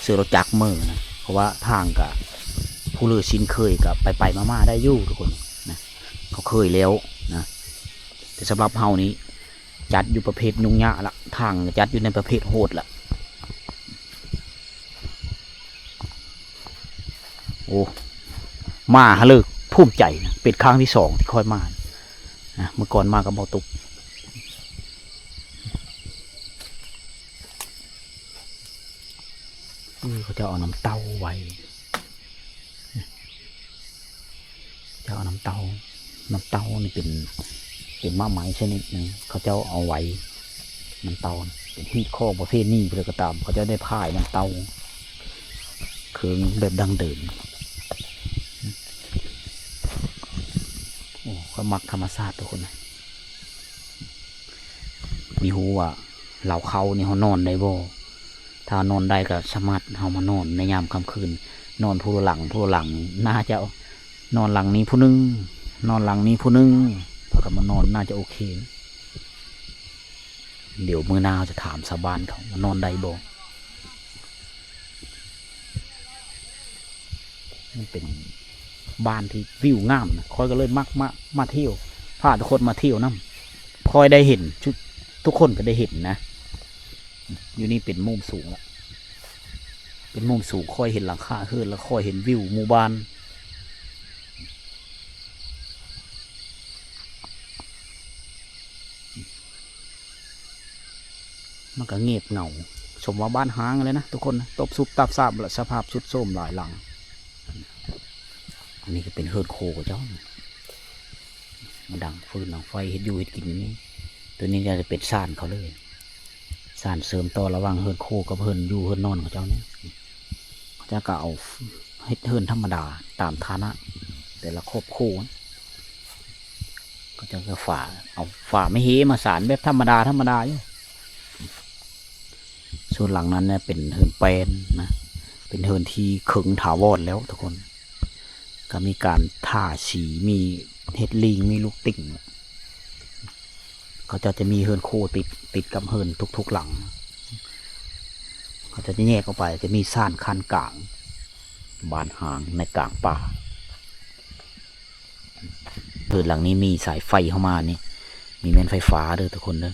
ເສື້ອລົດຈັກເມືອນະ ເພາະວ່າທາງກະ ຜູ້ເລີຊິນເຄີຍກະໄປໆມາໆໄດ້ຢູ່ທຸກຄົນນະ ເຂົາເຄີຍແລ້ວນະ ແຕ່ສຳລັບເຮົານີ້ ຈັດຢູ່ປະເພດຫຍຸ້ງຍາກລະ ທາງຈັດຢູ່ໃນປະເພດໂຫດລະ ໂອ້ ມາຫັ້ນເລີຍ ພູມໃຈນະ ເປັນຄັ້ງທີສອງທີ່ຂ້ອຍມານະ ມື້ກ່ອນມາກັບເບົາຕຸກ ເອີ ເຂົາເຈົ້າເອົານ້ຳເຕົ້າໄວ້ ເຈົ້າເອົານ້ຳເຕົ້າ ນ້ຳເຕົ້ານີ້ເປັນ ເປັນໝາກໄມ້ຊະນິດໜຶ່ງ ເຂົາເຈົ້າເອົາໄວ້ ນ້ຳເຕົ້າ ເປັນຮີດຄອງປະເພນີຜູ້ໃດກໍຕາມ ເຂົາເຈົ້າໄດ້ພາຍນ້ຳເຕົ້າ ເຄື່ອງແບບດັ້ງເດີມ ໂອ້ ຂ້ອຍມັກທຳມະຊາດທຸກຄົນ ມີຮູ້ວ່າເລົ້າເຂົ້ານີ້ເຮົານອນໄດ້ບໍ່? ຖ້ານອນໄດ້ກໍສາມາດເຮົາມານອນໃນຍາມຄ່ຳຄືນ ນອນຜູ້ລະຫຼັງ ຜູ້ລະຫຼັງ ໜ້າຈະນອນຫຼັງນີ້ຜູ້ໜຶ່ງ ນອນຫຼັງນີ້ຜູ້ໜຶ່ງ ພາກັນມານອນໜ້າຈະໂອເຄ. ດຽວມື້ໜ້າເຮົາຈະຖາມຊາວບ້ານເຂົາວ່ານອນໄດ້ບໍ່? ມັນເປັນບ້ານທີ່ວິວງາມນະ ຂ້ອຍກໍເລີຍມັກມາ ມາທ່ຽວ ພາທຸກຄົນມາທ່ຽວນຳ. ຂ້ອຍໄດ້ເຫັນ ທຸກຄົນກໍໄດ້ເຫັນນະ ຢູ່ນີ້ເປັນມຸມສູງລະ ເປັນມຸມສູງ ຂ້ອຍເຫັນຫຼັງຄາເຮືອນ ແລ້ວຂ້ອຍເຫັນວິວໝູ່ບ້ານ. ມັນກໍເງບເຫງົາ ສົມວ່າບ້ານຮ້າງແຫຼະນະທຸກຄົນນະ ຕົບຊຸບຕັບຊາບລະ ສະພາບຊຸດໂຊມຫຼາຍຫຼັງ. ອັນນີ້ກໍເປັນເຮືອນໂຄເຂົາເຈົ້າ ມາດັງຟືນດັງໄຟເຮັດຢູ່ເຮັດກິນຢູ່ນີ້. ໂຕນີ້ກໍຈະເປັນສານເຂົາເລີຍ ສານເສີມຕໍ່ລະຫວ່າງເຮືອນໂຄກັບເຮືອນຢູ່ເຮືອນນອນເຂົາເຈົ້ານີ້. ເຂົາເຈົ້າກໍເອົາ ເຮັດເຮືອນທຳມະດາຕາມຖານະແຕ່ລະຄອບຄົວ. ເຂົາເຈົ້າກໍຝາ ເອົາຝາໄມ້ເຮມາສານແບບທຳມະດາ ທຳມະດາຢູ່. ສ່ວນຫຼັງນັ້ນນະເປັນເຮືອນແປ້ນນະ ເປັນເຮືອນທີ່ເຄິ່ງຖາວອນແລ້ວທຸກຄົນ. ກໍມີການທາສີ ມີເຮັດລິງ ມີລູກຕິ່ງ. ເຂົາເຈົ້າຈະມີເຮືອນໂຄຕິດ ຕິດກັບເຮືອນທຸກໆຫຼັງ. ເຂົາເຈົ້າຈະແຍກອອກໄປ ຈະມີຊານຂັ້ນກາງ ບ້ານຮ້າງໃນກາງປ່າ. ເຮືອນຫຼັງນີ້ມີສາຍໄຟເຂົ້າມານີ້ ມີແມ່ນໄຟຟ້າເດີທຸກຄົນເດີ.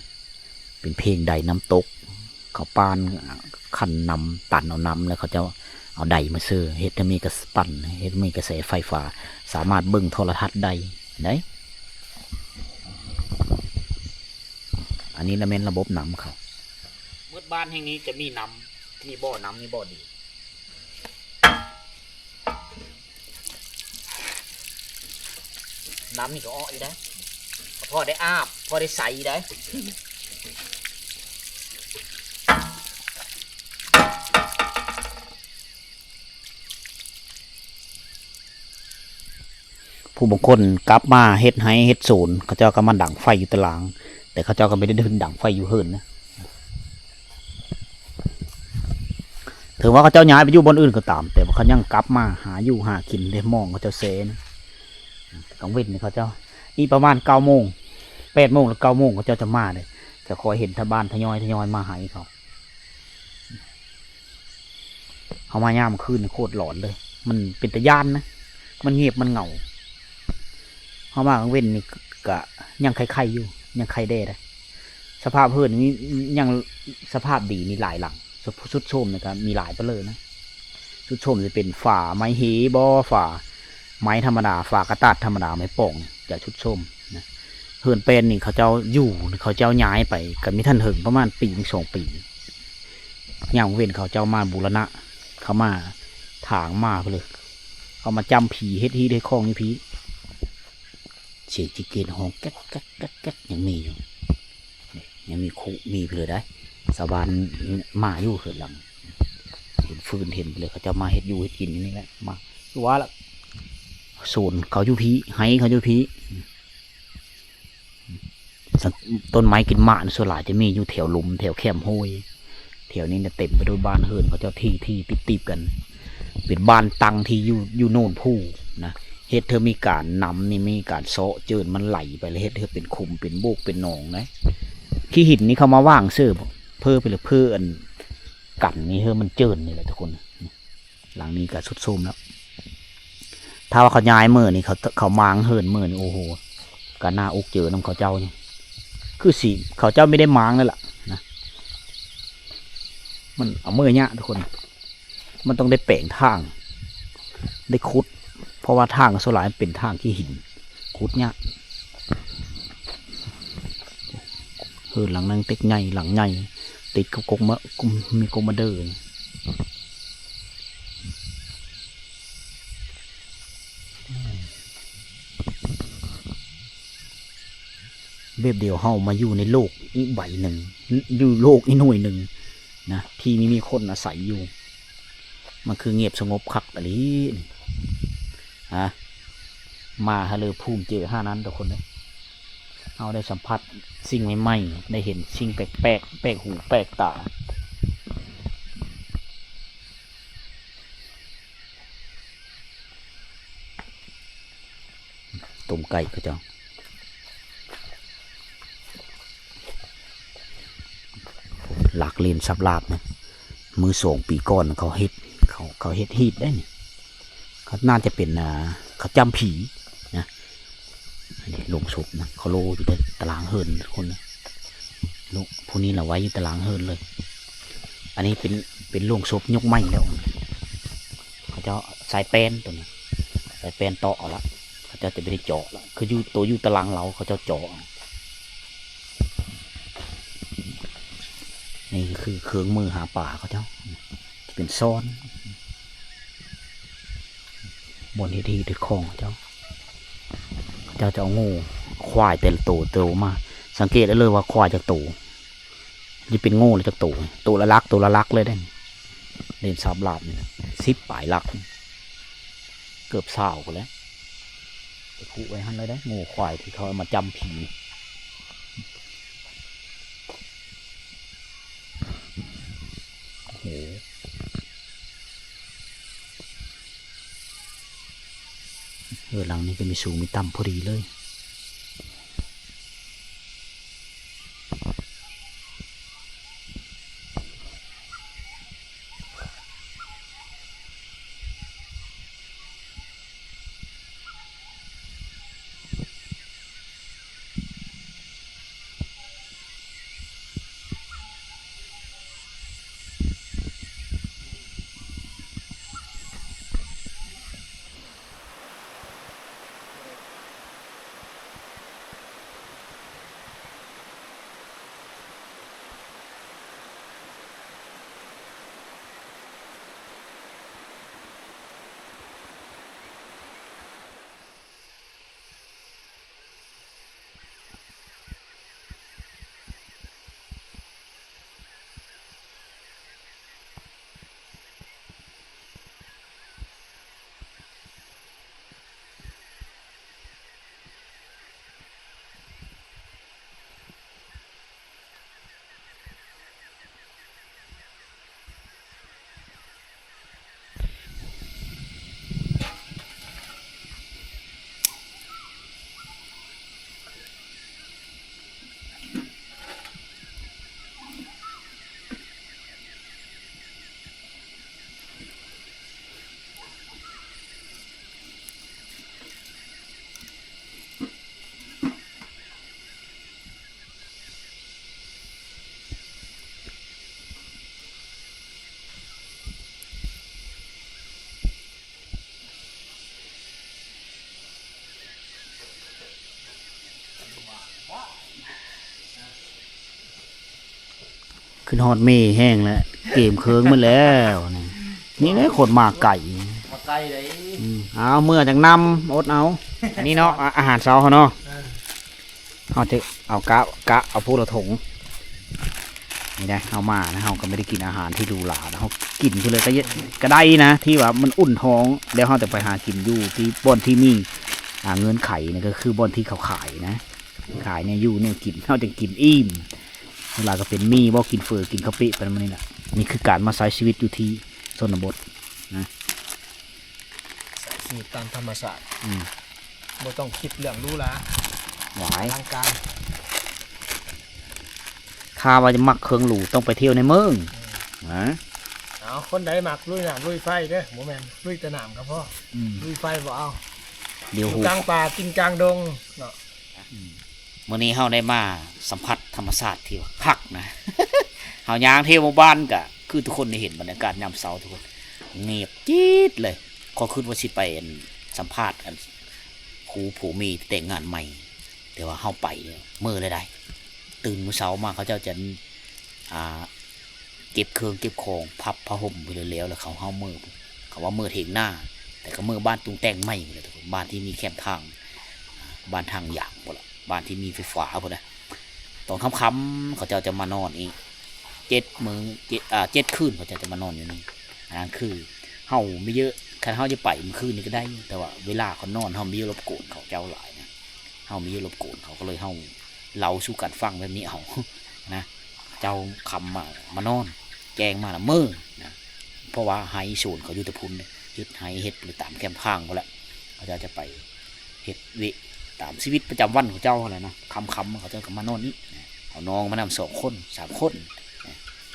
ເປັນເພງໄດນ້ຳຕົກ ເຂົາປ້ານຂັ້ນນ້ຳ ຕັນເອົານ້ຳ ແລ້ວເຂົາເຈົ້າເອົາໄດມາເຊີ ເຮັດໃຫ້ມີກະ ປັ່ນ ເຮັດໃຫ້ມີກະແສໄຟຟ້າ ສາມາດເບິ່ງໂທລະທັດໄດ້ ໄດ້. ນີ້ລະແມ່ນລະບົບນ້ຳເຂົາ. ໝົດບ້ານແຫ່ງນີ້ຈະມີນ້ຳ ມີບໍ່ນ້ຳ ມີບໍ່ດີ. ນ້ຳນີ້ກໍອອກຢູ່ໄດ໋ ກໍພໍໄດ້ອາບ ພໍໄດ້ໃຊ້ໄດ໋. ຜູ້ບາງຄົນກັບມາເຮັດໄຮ່ເຮັດສວນ ເຂົາເຈົ້າກໍມາດັງໄຟຢູ່ຕາລາງ ແຕ່ເຂົາເຈົ້າກໍບໍ່ໄດ້ຂຶ້ນດັງໄຟຢູ່ເຮືອນນະ. ເຖິງວ່າເຂົາເຈົ້າຍ້າຍໄປຢູ່ບ່ອນອື່ນກໍຕາມ ແຕ່ວ່າເຂົາຍັງກັບມາຫາຢູ່ຫາກິນເດ້ ມອງເຂົາເຈົ້າແຊນະ. ກາງເວັນນີ້ເຂົາເຈົ້າ ອີກປະມານເກົ້າໂມງ ແປດໂມງ ຫຼື ເກົ້າໂມງ ເຂົາເຈົ້າຈະມາເດ້. ຈະຄ່ອຍເຫັນຊາວບ້ານທະຍອຍ ທະຍອຍມາໃຫ້ເຂົາ. ເຮົາມາຍາມຄືນນີ້ໂຄດຫຼອນເລີຍ ມັນເປັນຕາຢ້ານນະ ມັນງຽບ ມັນເຫງົາ. ເຮົາມາກາງເວັນນີ້ກະຍັງໄຄໆຢູ່ ຍັງໄຄແດ່ໄດ໋. ສະພາບເຮືອນນີ້ຍັງສະພາບດີນີ້ຫຼາຍຫຼັງ ຊຸດໂຊມນີ້ກະມີຫຼາຍປານເລີຍນະ. ຊຸດໂຊມຈະເປັນຝາໄມ້ເຮບໍ ຝາໄມ້ທຳມະດາ ຝາກະດາດທຳມະດາ ໄມ້ປ່ອງຈະຊຸດໂຊມນະ. ເຮືອນແປ້ນນີ້ເຂົາເຈົ້າຢູ່ ເຂົາເຈົ້າຍ້າຍໄປກະມີທັນເຖິງປະມານປີໜຶ່ງສອງປີ. ຍາມເວັນເຂົາເຈົ້າມາບູລະນະ ເຂົາມາຖາງມາພຸ້ນເລີຍ ເຂົາມາຈ້ຳພີເຮັດຮີດເຮັດຄອງຢູ່ພີ້. ສຽງຈິງເກດຮ້ອງແກັກໆໆໆ ຍັງມີຢູ່ ນີ້ ຍັງມີຄຸມີພຸ້ນເລີຍໄດ໋. ຊາວບ້ານມາຢູ່ເຮືອນຫຼັງ ເຫັນຟືນເຫັນພຸ້ນເລີຍ ເຂົາເຈົ້າມາເຮັດຢູ່ເຮັດກິນຢູ່ນີ້ແຫຼະ. ມາ ຄືວ່າລະ ສວນເຂົາຢູ່ພີ້ ໄຮ່ເຂົາຢູ່ພີ້. ຕົ້ນໄມ້ກິນໝາກນີ້ສ່ວນຫຼາຍຈະມີຢູ່ແຖວລຸ່ມ ແຖວແຄມຫ້ວຍ ແຖວນີ້ນະເຕັມໄປດ້ວຍບ້ານເຮືອນເຂົາເຈົ້າ ທີ່ໆຕິດໆກັນ ເປັນບ້ານຕັ້ງທີ່ຢູ່ ຢູ່ໂນນພູນະ. ເຮັດໃຫ້ມີການ ນ້ຳນີ້ມີການເຊາະເຈີນ ມັນໄຫຼໄປ ແລ້ວເຮັດໃຫ້ເປັນຂຸມ ເປັນໂບກ ເປັນໜອງໄດ໋. ຂີ້ຫີນນີ້ເຂົາມາວາງເສີ ເພີໄປເລີຍ ເພີອັນກັນນີ້ ເຮີມັນເຈີນນີ້ແຫຼະທຸກຄົນ. ຫຼັງນີ້ກໍຊຸດໂຊມແລ້ວ ຖ້າວ່າເຂົາຍ້າຍມື້ນີ້ ເຂົາ ເຂົາມ້າງເຮືອນມື້ນີ້ ໂອ້ໂຫ ກໍໜ້າອົກເຈີນຳເຂົາເຈົ້ານີ້ ຄືຊິເຂົາເຈົ້າມີໄດ້ມ້າງນັ້ນລະນະ. ມັນເອົາເມືອຍາກທຸກຄົນ ມັນຕ້ອງໄດ້ແປງທາງ ໄດ້ຂຸດ ເພາະວ່າທາງສ່ວນຫຼາຍມັນເປັນທາງຂີ້ຫີນ ຂຸດຍາກ. ເຮືອນຫຼັງນັ້ນເຕັກໃຫຍ່ ຫຼັງໃຫຍ່ ຕິດກັບກົກມະ ກົກ ມີກົກມະເດີ. ແບບດຽວເຮົາມາຢູ່ໃນໂລກອີກໃບໜຶ່ງ ຢູ່ໂລກອີກໜ່ວຍໜຶ່ງນະ ທີ່ມີ ມີຄົນອາໄສຢູ່. ມັນຄືງຽບສະຫງົບຄັກອີ່ຫຼີນີ້ ຮະ ມາຫາເລີພູມເຈຫານັ້ນທຸກຄົນເອີຍ. ເຮົາໄດ້ສຳຜັດສິ່ງໃໝ່ໆ ໄດ້ເຫັນສິ່ງແປກໆ ແປກຫູແປກຕາ. ຕົ້ມໄກ່ເຂົາເຈົ້າ ຫຼັກເລນສັບລາບນະ ມື້ສອງປີກ່ອນເຂົາເຮັດ ເຂົາ ເຂົາເຮັດຮີດໄດ້ນີ້ ເຂົາໜ້າຈະເປັນ ອ່າ ເຂົາຈ້ຳຜີນະ. ອັນນີ້ໂລງສົບນະ ເຂົາໂລຢູ່ໃນຕາລາງເຮືອນທຸກຄົນນະ ໂລງ ຜູ້ນີ້ລະໄວ້ຢູ່ຕາລາງເຮືອນເລີຍ. ອັນນີ້ເປັນ ເປັນໂລງສົບຍົກໃໝ່ແລ້ວ ເຂົາເຈົ້າໃຊ້ແປ້ນໂຕນີ້ ໃຊ້ແປ້ນເຕາະເອົາລະ ເຂົາເຈົ້າຈະບໍ່ໄດ້ເຈາະລະ ຄືຢູ່ ໂຕຢູ່ຕາລາງເລົາ ເຂົາເຈົ້າເຈາະເອົາ. ນີ້ຄືເຄື່ອງມືຫາປາເຂົາເຈົ້າ ຈະເປັນຊ້ອນ ບ່ອນເຮັດຮີດເຮັດຄອງເຂົາເຈົ້າ. ເຂົາເຈົ້າຈະເອົາງົວ ຄວາຍແຕ່ລະໂຕ ໂຕມາ ສັງເກດໄດ້ເລີຍວ່າຄວາຍຈັກໂຕ ຫຼືເປັນງົວລະຈັກໂຕ ໂຕລະຫຼັກ ໂຕລະຫຼັກເລີຍເດ້. ເລນສາບລາບນີ້ນະ ສິບປາຍຫຼັກ ເກືອບຊາວພຸ້ນແຫຼະ ໄປຜູກໄວ້ຫັ້ນເລີຍເດ້ ງົວຄວາຍທີ່ເຂົາເອົາມາຈ້ຳຜີ. ໂອ້ໂຫ ເຮືອນຫຼັງນີ້ກໍມີສູງມີຕ່ຳພໍດີເລີຍ. ເປັນຮອດເມແຮງແລ້ວ ເກມເຄີງໝົດແລ້ວນີ້. ນີ້ແຫຼະຄົນມາໄກ ມາໄກເດ້. ອືມ ເອົາ ເມື່ອຈັ່ງນຳ ອົດເອົາ. ອັນນີ້ເນາະ ອາ ອາຫານເຊົ້າເຮົາເນາະ. ເອີ ເຮົາຈະເອົາກະ ກະເອົາຜູ້ລະຖົງ. ນີ້ນະ ເຮົາມານະ ເຮົາກໍບໍ່ໄດ້ກິນອາຫານທີ່ຫຼູຫຼານະ ເຮົາກິນພຸ້ນເລີຍກໍ ກໍໄດ້ນະ ທີ່ວ່າມັນອຸ່ນທ້ອງ. ແລ້ວເຮົາຈະໄປຫາກິນຢູ່ທີ່ບ່ອນທີ່ມີ ອ່າ ເງື່ອນໄຂນະ ກໍຄືບ່ອນທີ່ເຂົາຂາຍນະ ຂາຍແນວຢູ່ແນວກິນ ເຮົາຈະກິນອີ່ມ. ສ່ວນຫຼາຍກໍເປັນໝີ່ບໍ ກິນເຝີ ກິນເຂົ້າເປະໄປນຳນີ້ແຫຼະ. ນີ້ຄືການມາໃຊ້ຊີວິດຢູ່ທີ່ຊົນນະບົດນະ ໃຊ້ຊີວິດຕາມທຳມະຊາດ. ອືມ ບໍ່ຕ້ອງຄິດເລື່ອງຫຼູຫຼາ. ຫວາຍ ອະລັງການ. ຖ້າວ່າຈະມັກເຄື່ອງຫຼູ ຕ້ອງໄປທ່ຽວໃນເມືອງ. ອືມ ນະ. ເອົາ ຄົນໃດມັກລຸຍນ້ຳລຸຍໄຟເດີ ບໍ່ແມ່ນລຸຍແຕ່ນ້ຳກໍພໍ. ອືມ ລຸຍໄຟບໍ່ເອົາ. ດຽວ ຢູ່ກາງປ່າກິນກາງດົງເນາະ. ອືມ ມື້ນີ້ເຮົາໄດ້ມາສຳຜັດທຳມະຊາດທີ່ວ່າຄັກນະ. ເຮົາຍ່າງທ່ຽວໝູ່ບ້ານກະຄືທຸກຄົນໄດ້ເຫັນບັນຍາກາດຍາມເຊົ້າ ທຸກຄົນ ງຽບຈີດເລີຍ. ຂ້ອຍຄິດວ່າຊິໄປ ອັນ ສຳພາດ ອັນ ຄູ່ຜົວເມຍທີ່ແຕ່ງງານໃໝ່ ແຕ່ວ່າເຮົາໄປເມີ້ແລ້ວໃດ໋. ຕື່ນມື້ເຊົ້າມາເຂົາເຈົ້າຈະ ອ່າ ເກັບເຄື່ອງເກັບຂອງ ພັບຜ້າຫົ່ມໄປເລີຍແລ້ວ ແລ້ວເຂົາເຮົາເມີ້ ເຂົາວ່າເມີ້ຖຽງນາ ແຕ່ກໍເມີ້ບ້ານຕຸງແຕ່ງໃໝ່ພຸ້ນແຫຼະທຸກຄົນ ບ້ານທີ່ມີແຄມທາງ ບ້ານທາງຢາງພຸ້ນລະ ບ້ານທີ່ມີໄຟຟ້າພຸ້ນນະ. ຕອນຄ່ຳໆ ເຂົາເຈົ້າຈະມານອນອີກ ເຈັດມື້ ເຈັດ ອ່າ ເຈັດຄືນ ເຂົາເຈົ້າຈະມານອນຢູ່ນີ້. ອັນນັ້ນຄືເຮົາບໍ່ຢາກ ຄັນເຮົາຈະໄປມື້ຄືນນີ້ກໍໄດ້ ແຕ່ວ່າເວລາເຂົານອນ ເຮົາບໍ່ຢາກລົບກວນເຂົາເຈົ້າຫຼາຍນະ. ເຮົາບໍ່ຢາກລົບກວນເຂົາ ກໍເລີຍເຮົາເລົ່າສູ່ກັນຟັງແບບນີ້ເອົານະ. ເຈົ້າຄ່ຳມາ ມານອນ ແຈ້ງມາລະເມີ້ນະ ເພາະວ່າໄຮ່ສວນເຂົາຢູ່ແຕ່ພຸ້ນເດ້ ເຮັດໄຮ່ເຮັດໄປຕາມແຄມທາງພຸ້ນແຫຼະ. ເຂົາເຈົ້າຈະໄປເຮັດວຽກຕາມຊີວິດປະຈຳວັນຂອງເຈົ້າຫັ້ນແຫຼະນະ. ຄ່ຳໆ ເຂົາເຈົ້າກໍມານອນນີ້ນະ ເອົານ້ອງມານຳສອງຄົນ ສາມຄົນ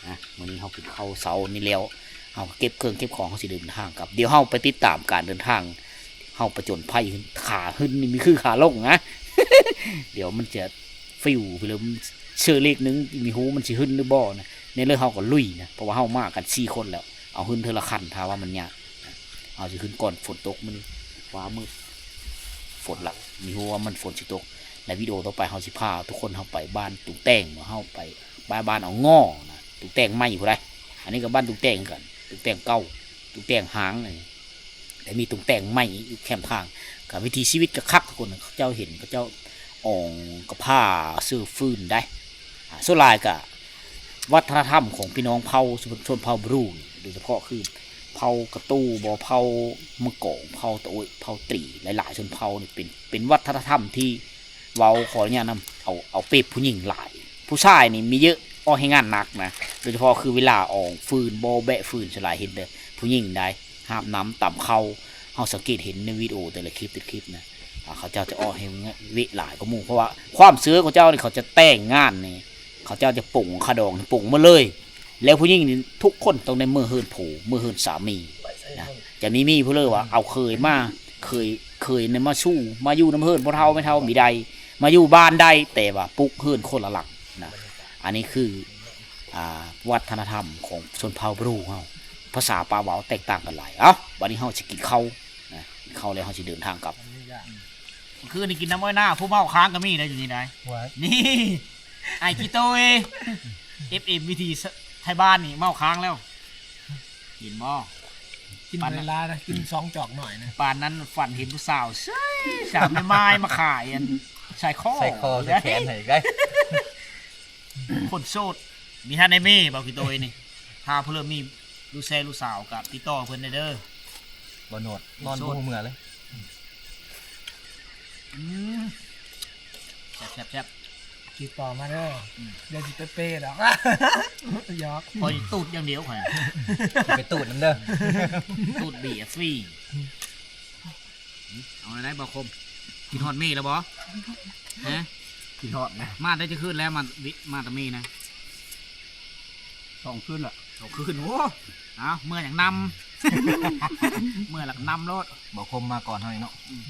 ນະ. ມື້ນີ້ເຮົາກິນເຂົ້າເຊົ້ານີ້ແລ້ວ ເຮົາກໍເກັບເຄື່ອງເກັບຂອງ ເຮົາຊິເດີນທາງກັບ. ດຽວເຮົາໄປຕິດຕາມການເດີນທາງ ເຮົາປະຈົນໄພ ຂາຂຶ້ນນີ້ມີຄືຂາລົງນະ. ດຽວມັນຈະ ຟິວໄປເລີຍ ເຊີເລກໜຶ່ງ ມີຮູ້ມັນຊິຂຶ້ນຫຼືບໍ່ນະ. ໃນເລື່ອງເຮົາກໍລຸຍນະ ເພາະວ່າເຮົາມາກັນສີ່ຄົນແລ້ວ ເອົາຂຶ້ນເທື່ອລະຄັນ ຖ້າວ່າມັນຍາກນະ. ເຮົາຊິຂຶ້ນກ່ອນຝົນຕົກມື້ນີ້ ຟ້າມືດ ຝົນລະ ມີຮູ້ວ່າມັນຝົນຊິຕົກ. ໃນວິດີໂອຕໍ່ໄປເຮົາຊິພາທຸກຄົນເຮົາໄປບ້ານຕຸງແຕ່ງ ເຮົາໄປບ້ານ ບ້ານເອົາງໍນະ ຕຸງແຕ່ງໃໝ່ພຸ້ນໃດ໋. ອັນນີ້ກໍບ້ານຕຸງແຕ່ງຄືກັນ ຕຸງແຕ່ງເກົ່າ ຕຸງແຕ່ງຮ້າງ ແຕ່ມີຕຸງແຕ່ງໃໝ່ຢູ່ແຄມທາງ. ກໍວິຖີຊີວິດກໍຄັກທຸກຄົນ ເຂົາເຈົ້າເຫັນ ເຂົາເຈົ້າອອງກະພ້າ ເຊື້ອຟືນໄດ໋. ອ່າ ສ່ວນຫຼາຍກໍວັດທະນະທຳຂອງພີ່ນ້ອງເຜົ່າ ຊົນ ຊົນເຜົ່າບຣູນີ້ ໂດຍສະເພາະຄືເຜົ່າກະຕູບໍ ເຜົ່າມະກອງ ເຜົ່າຕະໂອ້ຍ ເຜົ່າຕີ ຫຼາຍໆຊົນເຜົ່ານີ້ເປັນ ເປັນວັດທະນະທຳທີ່ ເວົ້າຂໍອະນຸຍາດນຳ ເອົາ ເອົາເປບຜູ້ຍິງຫຼາຍ. ຜູ້ຊາຍນີ້ມີເຍອະ ອອກແຮງງານໜັກນະ ໂດຍສະເພາະຄືເວລາອອງຟືນບໍ ແບະຟືນ ສ່ວນຫຼາຍເຫັນແຕ່ຜູ້ຍິງໄດ໋ ຫາບນ້ຳ ຕຳເຂົ້າ. ເຮົາສັງເກດເຫັນໃນວິດີໂອແຕ່ລະຄລິບ ແຕ່ລະຄລິບນະ ອ່າ ເຂົາເຈົ້າຈະອອກແຮງເວະຫຼາຍກວ່າໝູ່ ເພາະວ່າຄວາມເຊື່ອຂອງເຈົ້ານີ້ ເຂົາຈະແຕ່ງງານນີ້ ເຂົາເຈົ້າຈະປົງຂາດອງ ປົງໝົດເລີຍ. ແລ້ວຜູ້ຍິງນີ້ທຸກຄົນຕ້ອງໄດ້ເມືອເຮືອນຜົວ ເມືອເຮືອນສາມີນະ. ຈະມີ ມີຜູ້ເລີວ່າເອົາເຂີຍມາ ເຂີຍ ເຂີຍນີ້ມາສູ່ ມາຢູ່ນຳເຮືອນພໍ່ເຖົ້າແມ່ເຖົ້າມີໄດ້ ມາຢູ່ບ້ານໄດ້ ແຕ່ວ່າປຸກເຮືອນຄົນລະຫຼັງນະ. ອັນນີ້ຄື ອ່າ ວັດທະນະທຳຂອງຊົນເຜົ່າບຣູເຮົາ ພາສາປາກເວົ້າແຕກຕ່າງກັນຫຼາຍ. ເອົ້າ ບັດນີ້ເຮົາຊິກິນເຂົ້ານະ ກິນເຂົ້າແລ້ວເຮົາຊິເດີນທາງກັບ. ມື້ຄືນນີ້ກິນນ້ຳອ້ອຍໜ້າ ຜູ້ເມົາຄ້າງກໍມີໄດ໋ຢູ່ນີ້ໄດ໋. ນີ້ ໄອ້ຂີ້ໂຕຍ ເອັຟເອັມ ວິຖີໄທບ້ານນີ້ເມົາຄ້າງແລ້ວ ເຫັນບໍ່? ກິນ ປານນັ້ນ ເວລານະ ກິນສອງຈອກໜ້ອຍນະ ປານນັ້ນຝັນເຫັນຜູ້ສາວເສີຍ ສາວແມ່ໝ້າຍມາຂາຍອັນ ສາຍຄໍ ສາຍຄໍ ສາຍແຂນໃຫ້ໄດ້. ຄົນໂສດ ມີທ່ານໄດ້ມີບໍ່ ຂີ້ໂຕຍນີ້? ຖ້າເພິ່ນມີລູກແຊລູກສາວກໍຕິດຕໍ່ເພິ່ນໄດ້ເດີ. ບໍ່ໂນດ ນອນບໍ່ຮູ້ເມື່ອເລີຍ. ອືມ ແຊບໆໆ ຕິດຕໍ່ມາເດີ. ອືມ ດຽວຊິໄປເປດອກ ຫຍອກ. ຂ້ອຍຕູດຢ່າງດຽວຂ້ອຍ ຊິໄປຕູດນຳເດີ ຕູດເບຍຟຣີ. ເອົາໄດ້ບໍ່ຄົມ? ກິນຮອດເມແລ້ວບໍ່? ຮະ? ກິນຮອດນະ. ມາໄດ້ຈັກຄືນແລ້ວ? ມາ ມາແຕ່ເມນະ. ສອງຄືນລະ ສອງຄືນ. ໂອ້ ເອົາ ເມື່ອຫຍັງນຳ ເມື່ອແລ້ວກໍນຳໂລດ. ບໍ່ຄົມມາກ່ອນເຮົາອີກເນາະ. ອືມ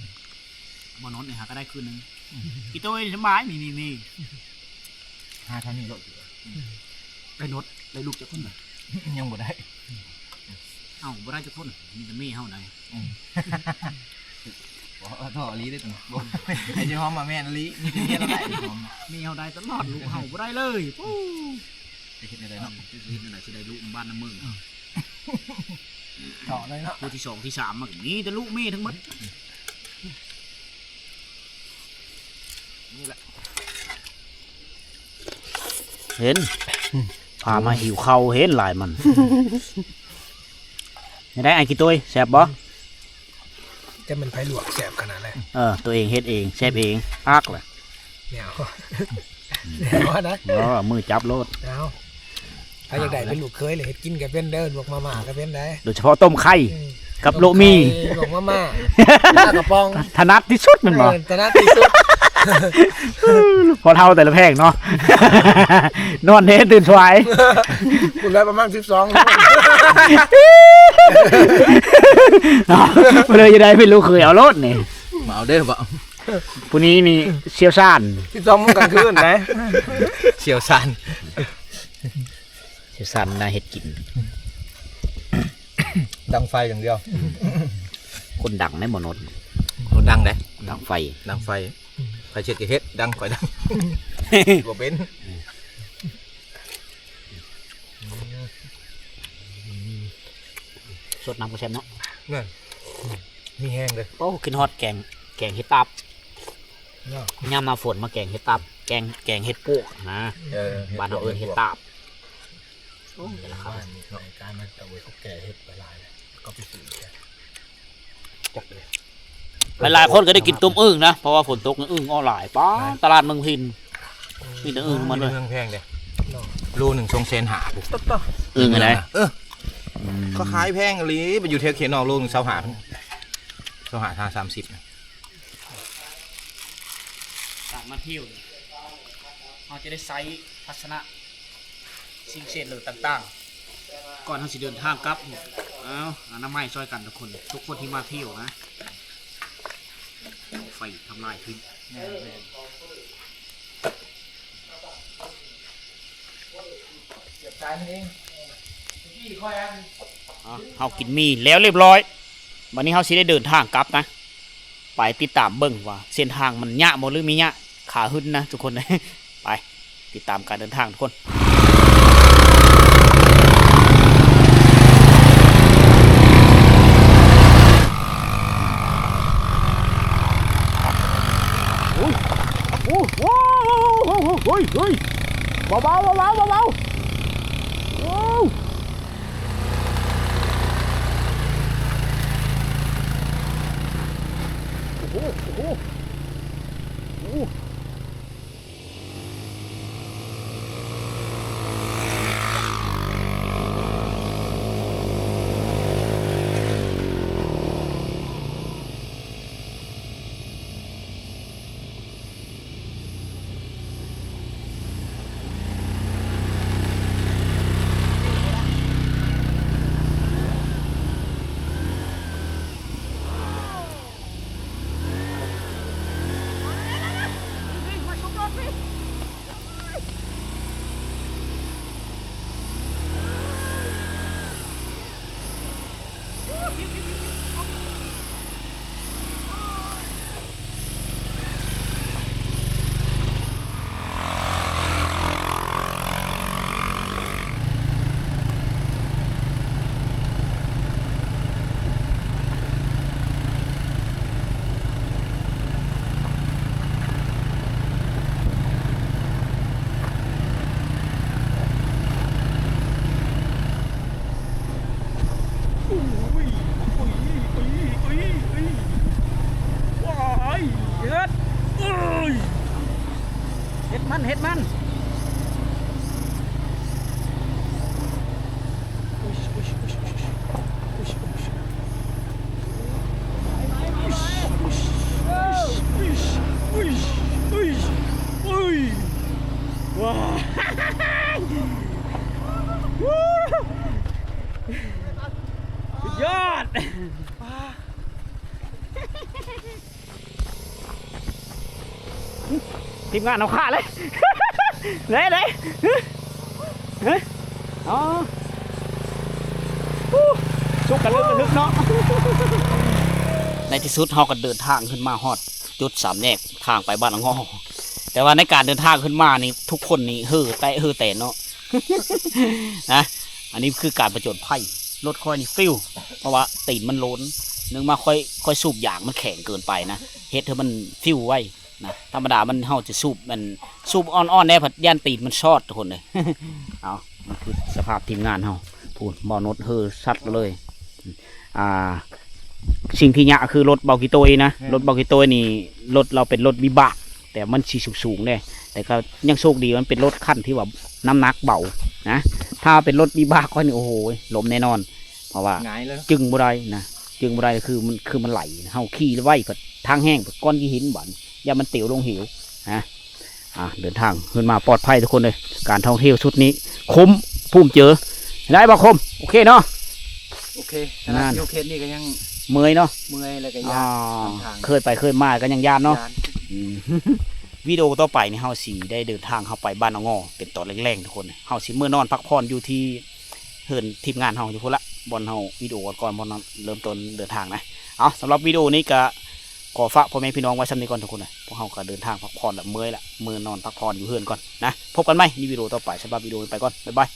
ບໍ່ນອນນີ້ຫາກໍໄດ້ຄືນໜຶ່ງ. ອືມ ອີໂຕ້ຍສະບາຍ ມີ ມີ ມີ ຫາທາງນີ້ໂລດ. ໄດ້ໂນດ ໄດ້ລູກຈັກຄົນນະ? ຍັງບໍ່ໄດ້. ເອົ້າ ບໍ່ໄດ້ຈັກຄົນ ມີແຕ່ເມເຮົາໄດ້. ອືມ ບໍ່ ເທາະອີ່ຫຼີເດ້ຕົວນີ້. ບໍ່ ໄອ້ທີ່ຫອມມາແມ່ນອີ່ຫຼີ ມີແຕ່ເມຍລາວໄດ້. ເມຍເຮົາໄດ້ຕະຫຼອດ ລູກເຮົາບໍ່ໄດ້ເລີຍ. ປູ້ ເຮັດແນວໃດເນາະ? ເຮັດແນວໃດຊິໄດ້ລຸນຳບ້ານນຳເມືອງ? ຕໍ່ເລີຍເນາະ ຜູ້ທີສອງທີສາມມັນກໍມີແຕ່ລຸແມ່ທັງໝົດ. ນີ້ແຫຼະ ເຫັນ ພາມາຫິວເຂົ້າ ເຫັນລາຍມັນ. ແນວໃດອ້າຍຂີ້ຕຸ້ຍ ແຊບບໍ່? ຈະແມ່ນໃຜລວກແຊບຂະໜາດໃດ? ເອີ ຕົວເອງເຮັດເອງ ແຊບເອງ ຄັກແຫຼະ. ແນວ ແນວນະ ບໍ່ ມືຈັບໂລດ. ເອົາ ໃຜຢາກໄດ້ເປັນລູກເຂີຍ ຫຼື ເຮັດກິນກໍເປັນເດີ ລວກມາມ່າກໍເປັນໄດ໋ ໂດຍສະເພາະຕົ້ມໄຂ່ ອືມ ກັບໂລະໝີ່ ຕົ້ມໄຂ່ ລວກມາມ່າ ປາກະປ໋ອງ ຖະໜັດທີ່ສຸດແມ່ນບໍ່? ເອີ ຖະໜັດທີ່ສຸດ. ພໍ່ເຖົ້າແຕ່ລະແພງເນາະ ນອນແທ້ຕື່ນສວາຍ ພຸ້ນແຫຼະປະມານສິບສອງ ເນາະ ບໍ່ເລີຍຈະໄດ້ເປັນລູກເຂີຍເອົາໂລດນີ້ ມາເອົາເດີບໍ່? ຜູ້ນີ້ນີ້ຊ່ຽວຊານ ສິບສອງໂມງກາງຄືນໄດ໋ ຊ່ຽວຊານ ຊ່ຽວຊານນາເຮັດກິນ ດັງໄຟຢ່າງດຽວ ຄົນດັງໃດ໋ໝໍນົດ ຄົນດັງໃດ໋ ດັງໄຟ ດັງໄຟ ໃຜຊິເຮັດກໍເຮັດ ດັງຂ້ອຍດັງ ບໍ່ເປັນ. ສົດນ້ຳກໍແຊບເນາະ ນັ້ນ ມີແຮງເດີ. ໂອ້ ຄິດຮອດແກງ ແກງເຫັດຕາບເນາະ ຍາມໜ້າຝົນມາແກງເຫັດຕາບ ແກງ ແກງເຫັດປວກນະ ເອີ ບ້ານເຮົາເອີ້ນເຫັດຕາບ. ໂອ້ ແຕ່ລະຄຳ ການມັນຕະເວີຍ ເຂົາແກ່ເຫັດໄປຫຼາຍແລ້ວ ກໍໄປຊື້ແກ່ ຈັກເລີຍ. ຫຼາຍໆຄົນກໍໄດ້ກິນຕົ້ມອຶ່ງນະ ເພາະວ່າຝົນຕົກ ອຶ່ງອອກຫຼາຍ ປ້າ ຕະຫຼາດເມືອງພິນ ມີແຕ່ອຶ່ງ ອືມ ມັນເລີຍ ເມືອງແພງເດ້ ໂລໜຶ່ງສອງແສນຫ້າພຸ້ນ ຕະ ຕະ ອຶ່ງອັນໃດ? ເອີ ອືມ ເຂົາຂາຍແພງອີ່ຫຼີ ໄປຢູ່ແຖວເຂດນອກ ໂລໜຶ່ງຊາວຫ້າ ຊາວຫ້າ ສາມສິບ. ການມາທ່ຽວນີ້ ເຮົາຈະໄດ້ໃຊ້ທັດສະນະສິ່ງເສດເຫຼີຕ່າງໆ ກ່ອນເຮົາຊິເດີນທາງກັບ. ເອົາ ອະນາໄມຊ່ອຍກັນທຸກຄົນ ທຸກຄົນທີ່ມາທ່ຽວນະ ໄຟທຳລາຍຂຶ້ນ. ແມ່ນໆ ອາ ເຮົາກິນໝີ່ແລ້ວລຽບຮ້ອຍ ບັດນີ້ເຮົາຊິໄດ້ເດີນທາງກັບນະ. ໄປຕິດຕາມເບິ່ງວ່າເສັ້ນທາງມັນຍາກບໍ່ ຫຼື ມີຍາກ ຂາຫຶດນະທຸກຄົນ. ໄປຕິດຕາມການເດີນທາງທຸກຄົນ. ໂອ້ຍ ໂອ້ ໂອ້ ໂອ້ ເຮີ້ຍ ເຮີ້ຍ ເບົາໆ ເບົາໆ ເບົາໆ ໂອ້. ໂອ້ໂຫ ໂອ້ໂຫ ໂອ້. ໂອ້ຍ ໂອ້ຍ ໂອ້ຍ ໂອ້ຍ ໂອ້ຍ ວ້າຍ ເຮັດ ເອີຍ ເຮັດມັນ ເຮັດມັນ ອຸ້ຍ ອຸ້ຍ ອຸ້ຍ ອຸ້ຍ ອຸ້ຍ ອຸ້ຍ ອຸ້ຍ ອຸ້ຍ ອຸ້ຍ ອຸ້ຍ ອຸ້ຍ ອຸ້ຍ ອຸ້ຍ ວ້າຍ ສຸດຍອດ ທີມງານເຮົາຂ້າເລີຍ ເດ້ ເດ້ ຮະ ຮະ ອໍ ສຸກກະລຶກກະທຶກເນາະ. ໃນທີ່ສຸດເຮົາກໍເດີນທາງຂຶ້ນມາຮອດຈຸດສາມແຍກທາງໄປບ້ານອະງໍ ແຕ່ວ່າໃນການເດີນທາງຂຶ້ນມານີ້ ທຸກຄົນນີ້ເຫີແຕະເຫີແຕນເນາະ. ນະ ອັນນີ້ຄືການຜະຈົນໄພ. ລົດຂ້ອຍນີ້ຟິວ ເພາະວ່າຕີນມັນໂລນ ໜຶ່ງມາຂ້ອຍ ຂ້ອຍສູບຢາງມັນແຂງເກີນໄປນະ ເຮັດໃຫ້ມັນຟິວໄວນະ. ທຳມະດາມັນ ເຮົາຈະສູບ ມັນສູບອ່ອນໆແດ່ ພັດຢ້ານຕີນມັນຊອດ ທຸກຄົນເອີຍ. ເອົາ ນີ້ຄືສະພາບທີມງານເຮົາ ພຸ້ນ ບໍ່ນົດເຮີຊັດເລີຍ. ອ່າ ສິ່ງທີ່ຍາກຄືລົດເບົາຂີ້ໂຕຍນະ ແມ່ນ ລົດເບົາຂີ້ໂຕຍນີ້ ລົດລາວເປັນລົດວິບາກ ແຕ່ມັນຊິສູງໆເດ້ ແຕ່ກໍຍັງໂຊກດີ ມັນເປັນລົດຄັນທີ່ວ່ານ້ຳໜັກເບົານະ. ຖ້າເປັນລົດວິບາກຂ້ອຍນີ້ ໂອ້ໂຫ ລົ້ມແນ່ນອນ ເພາະວ່າ ຫງາຍເລີຍ ຈຶ່ງບໍ່ໄດ້ນະ ຈຶ່ງບໍ່ໄດ້ ຄືມັນ ຄືມັນໄຫຼ ເຮົາຂີ່ໄວ ພັດທາງແຫ້ງ ພັດກ່ອນຊິເຫັນ ບາດນີ້ຢ້ານມັນເຕີວລົງເຫວນະ. ອ່າ ເດີນທາງຂຶ້ນມາປອດໄພທຸກຄົນເອີຍ. ການທ່ອງທ່ຽວຊຸດນີ້ ຄົມ ພູມເຈີ ໄດ້ບໍ່ຄົມ? ໂອເຄເນາະ ໂອເຄ. ຂະໜາດ ນັ້ນ ຢູ່ເຂດນີ້ກໍຍັງເມື່ອຍເນາະ ເມື່ອຍ ແລ້ວກໍຢ້ານ ອ່າ ນຳທາງ ເຄີຍໄປເຄີຍມາກໍຍັງຢ້ານເນາະ ຢ້ານ ອືມ. ວິດີໂອຕໍ່ໄປນີ້ ເຮົາຊິໄດ້ເດີນທາງເຂົ້າໄປບ້ານອະງໍ ເປັນຕອນແລງໆ ທຸກຄົນ. ເຮົາຊິເມືອນອນພັກຜ່ອນຢູ່ທີ່ເຮືອນທີມງານເຮົາຢູ່ພຸ້ນລະ ບ່ອນເຮົາວິດີໂອກ່ອນ ບ່ອນເຮົາເລີ່ມຕົ້ນເດີນທາງນະ. ເອົາ ສຳລັບວິດີໂອນີ້ກໍຂໍຝາກພໍ່ແມ່ພີ່ນ້ອງໄວ້ສ່ຳນີ້ກ່ອນ ທຸກຄົນເອີຍ. ພວກເຮົາກໍເດີນທາງພັກຜ່ອນລະ ເມື່ອຍລະ ເມືອນອນພັກຜ່ອນຢູ່ເຮືອນກ່ອນນະ. ພົບກັນໃໝ່ໃນວິດີໂອຕໍ່ໄປ. ສຳລັບວິດີໂອນີ້ໄປກ່ອນ ບາຍບາຍ.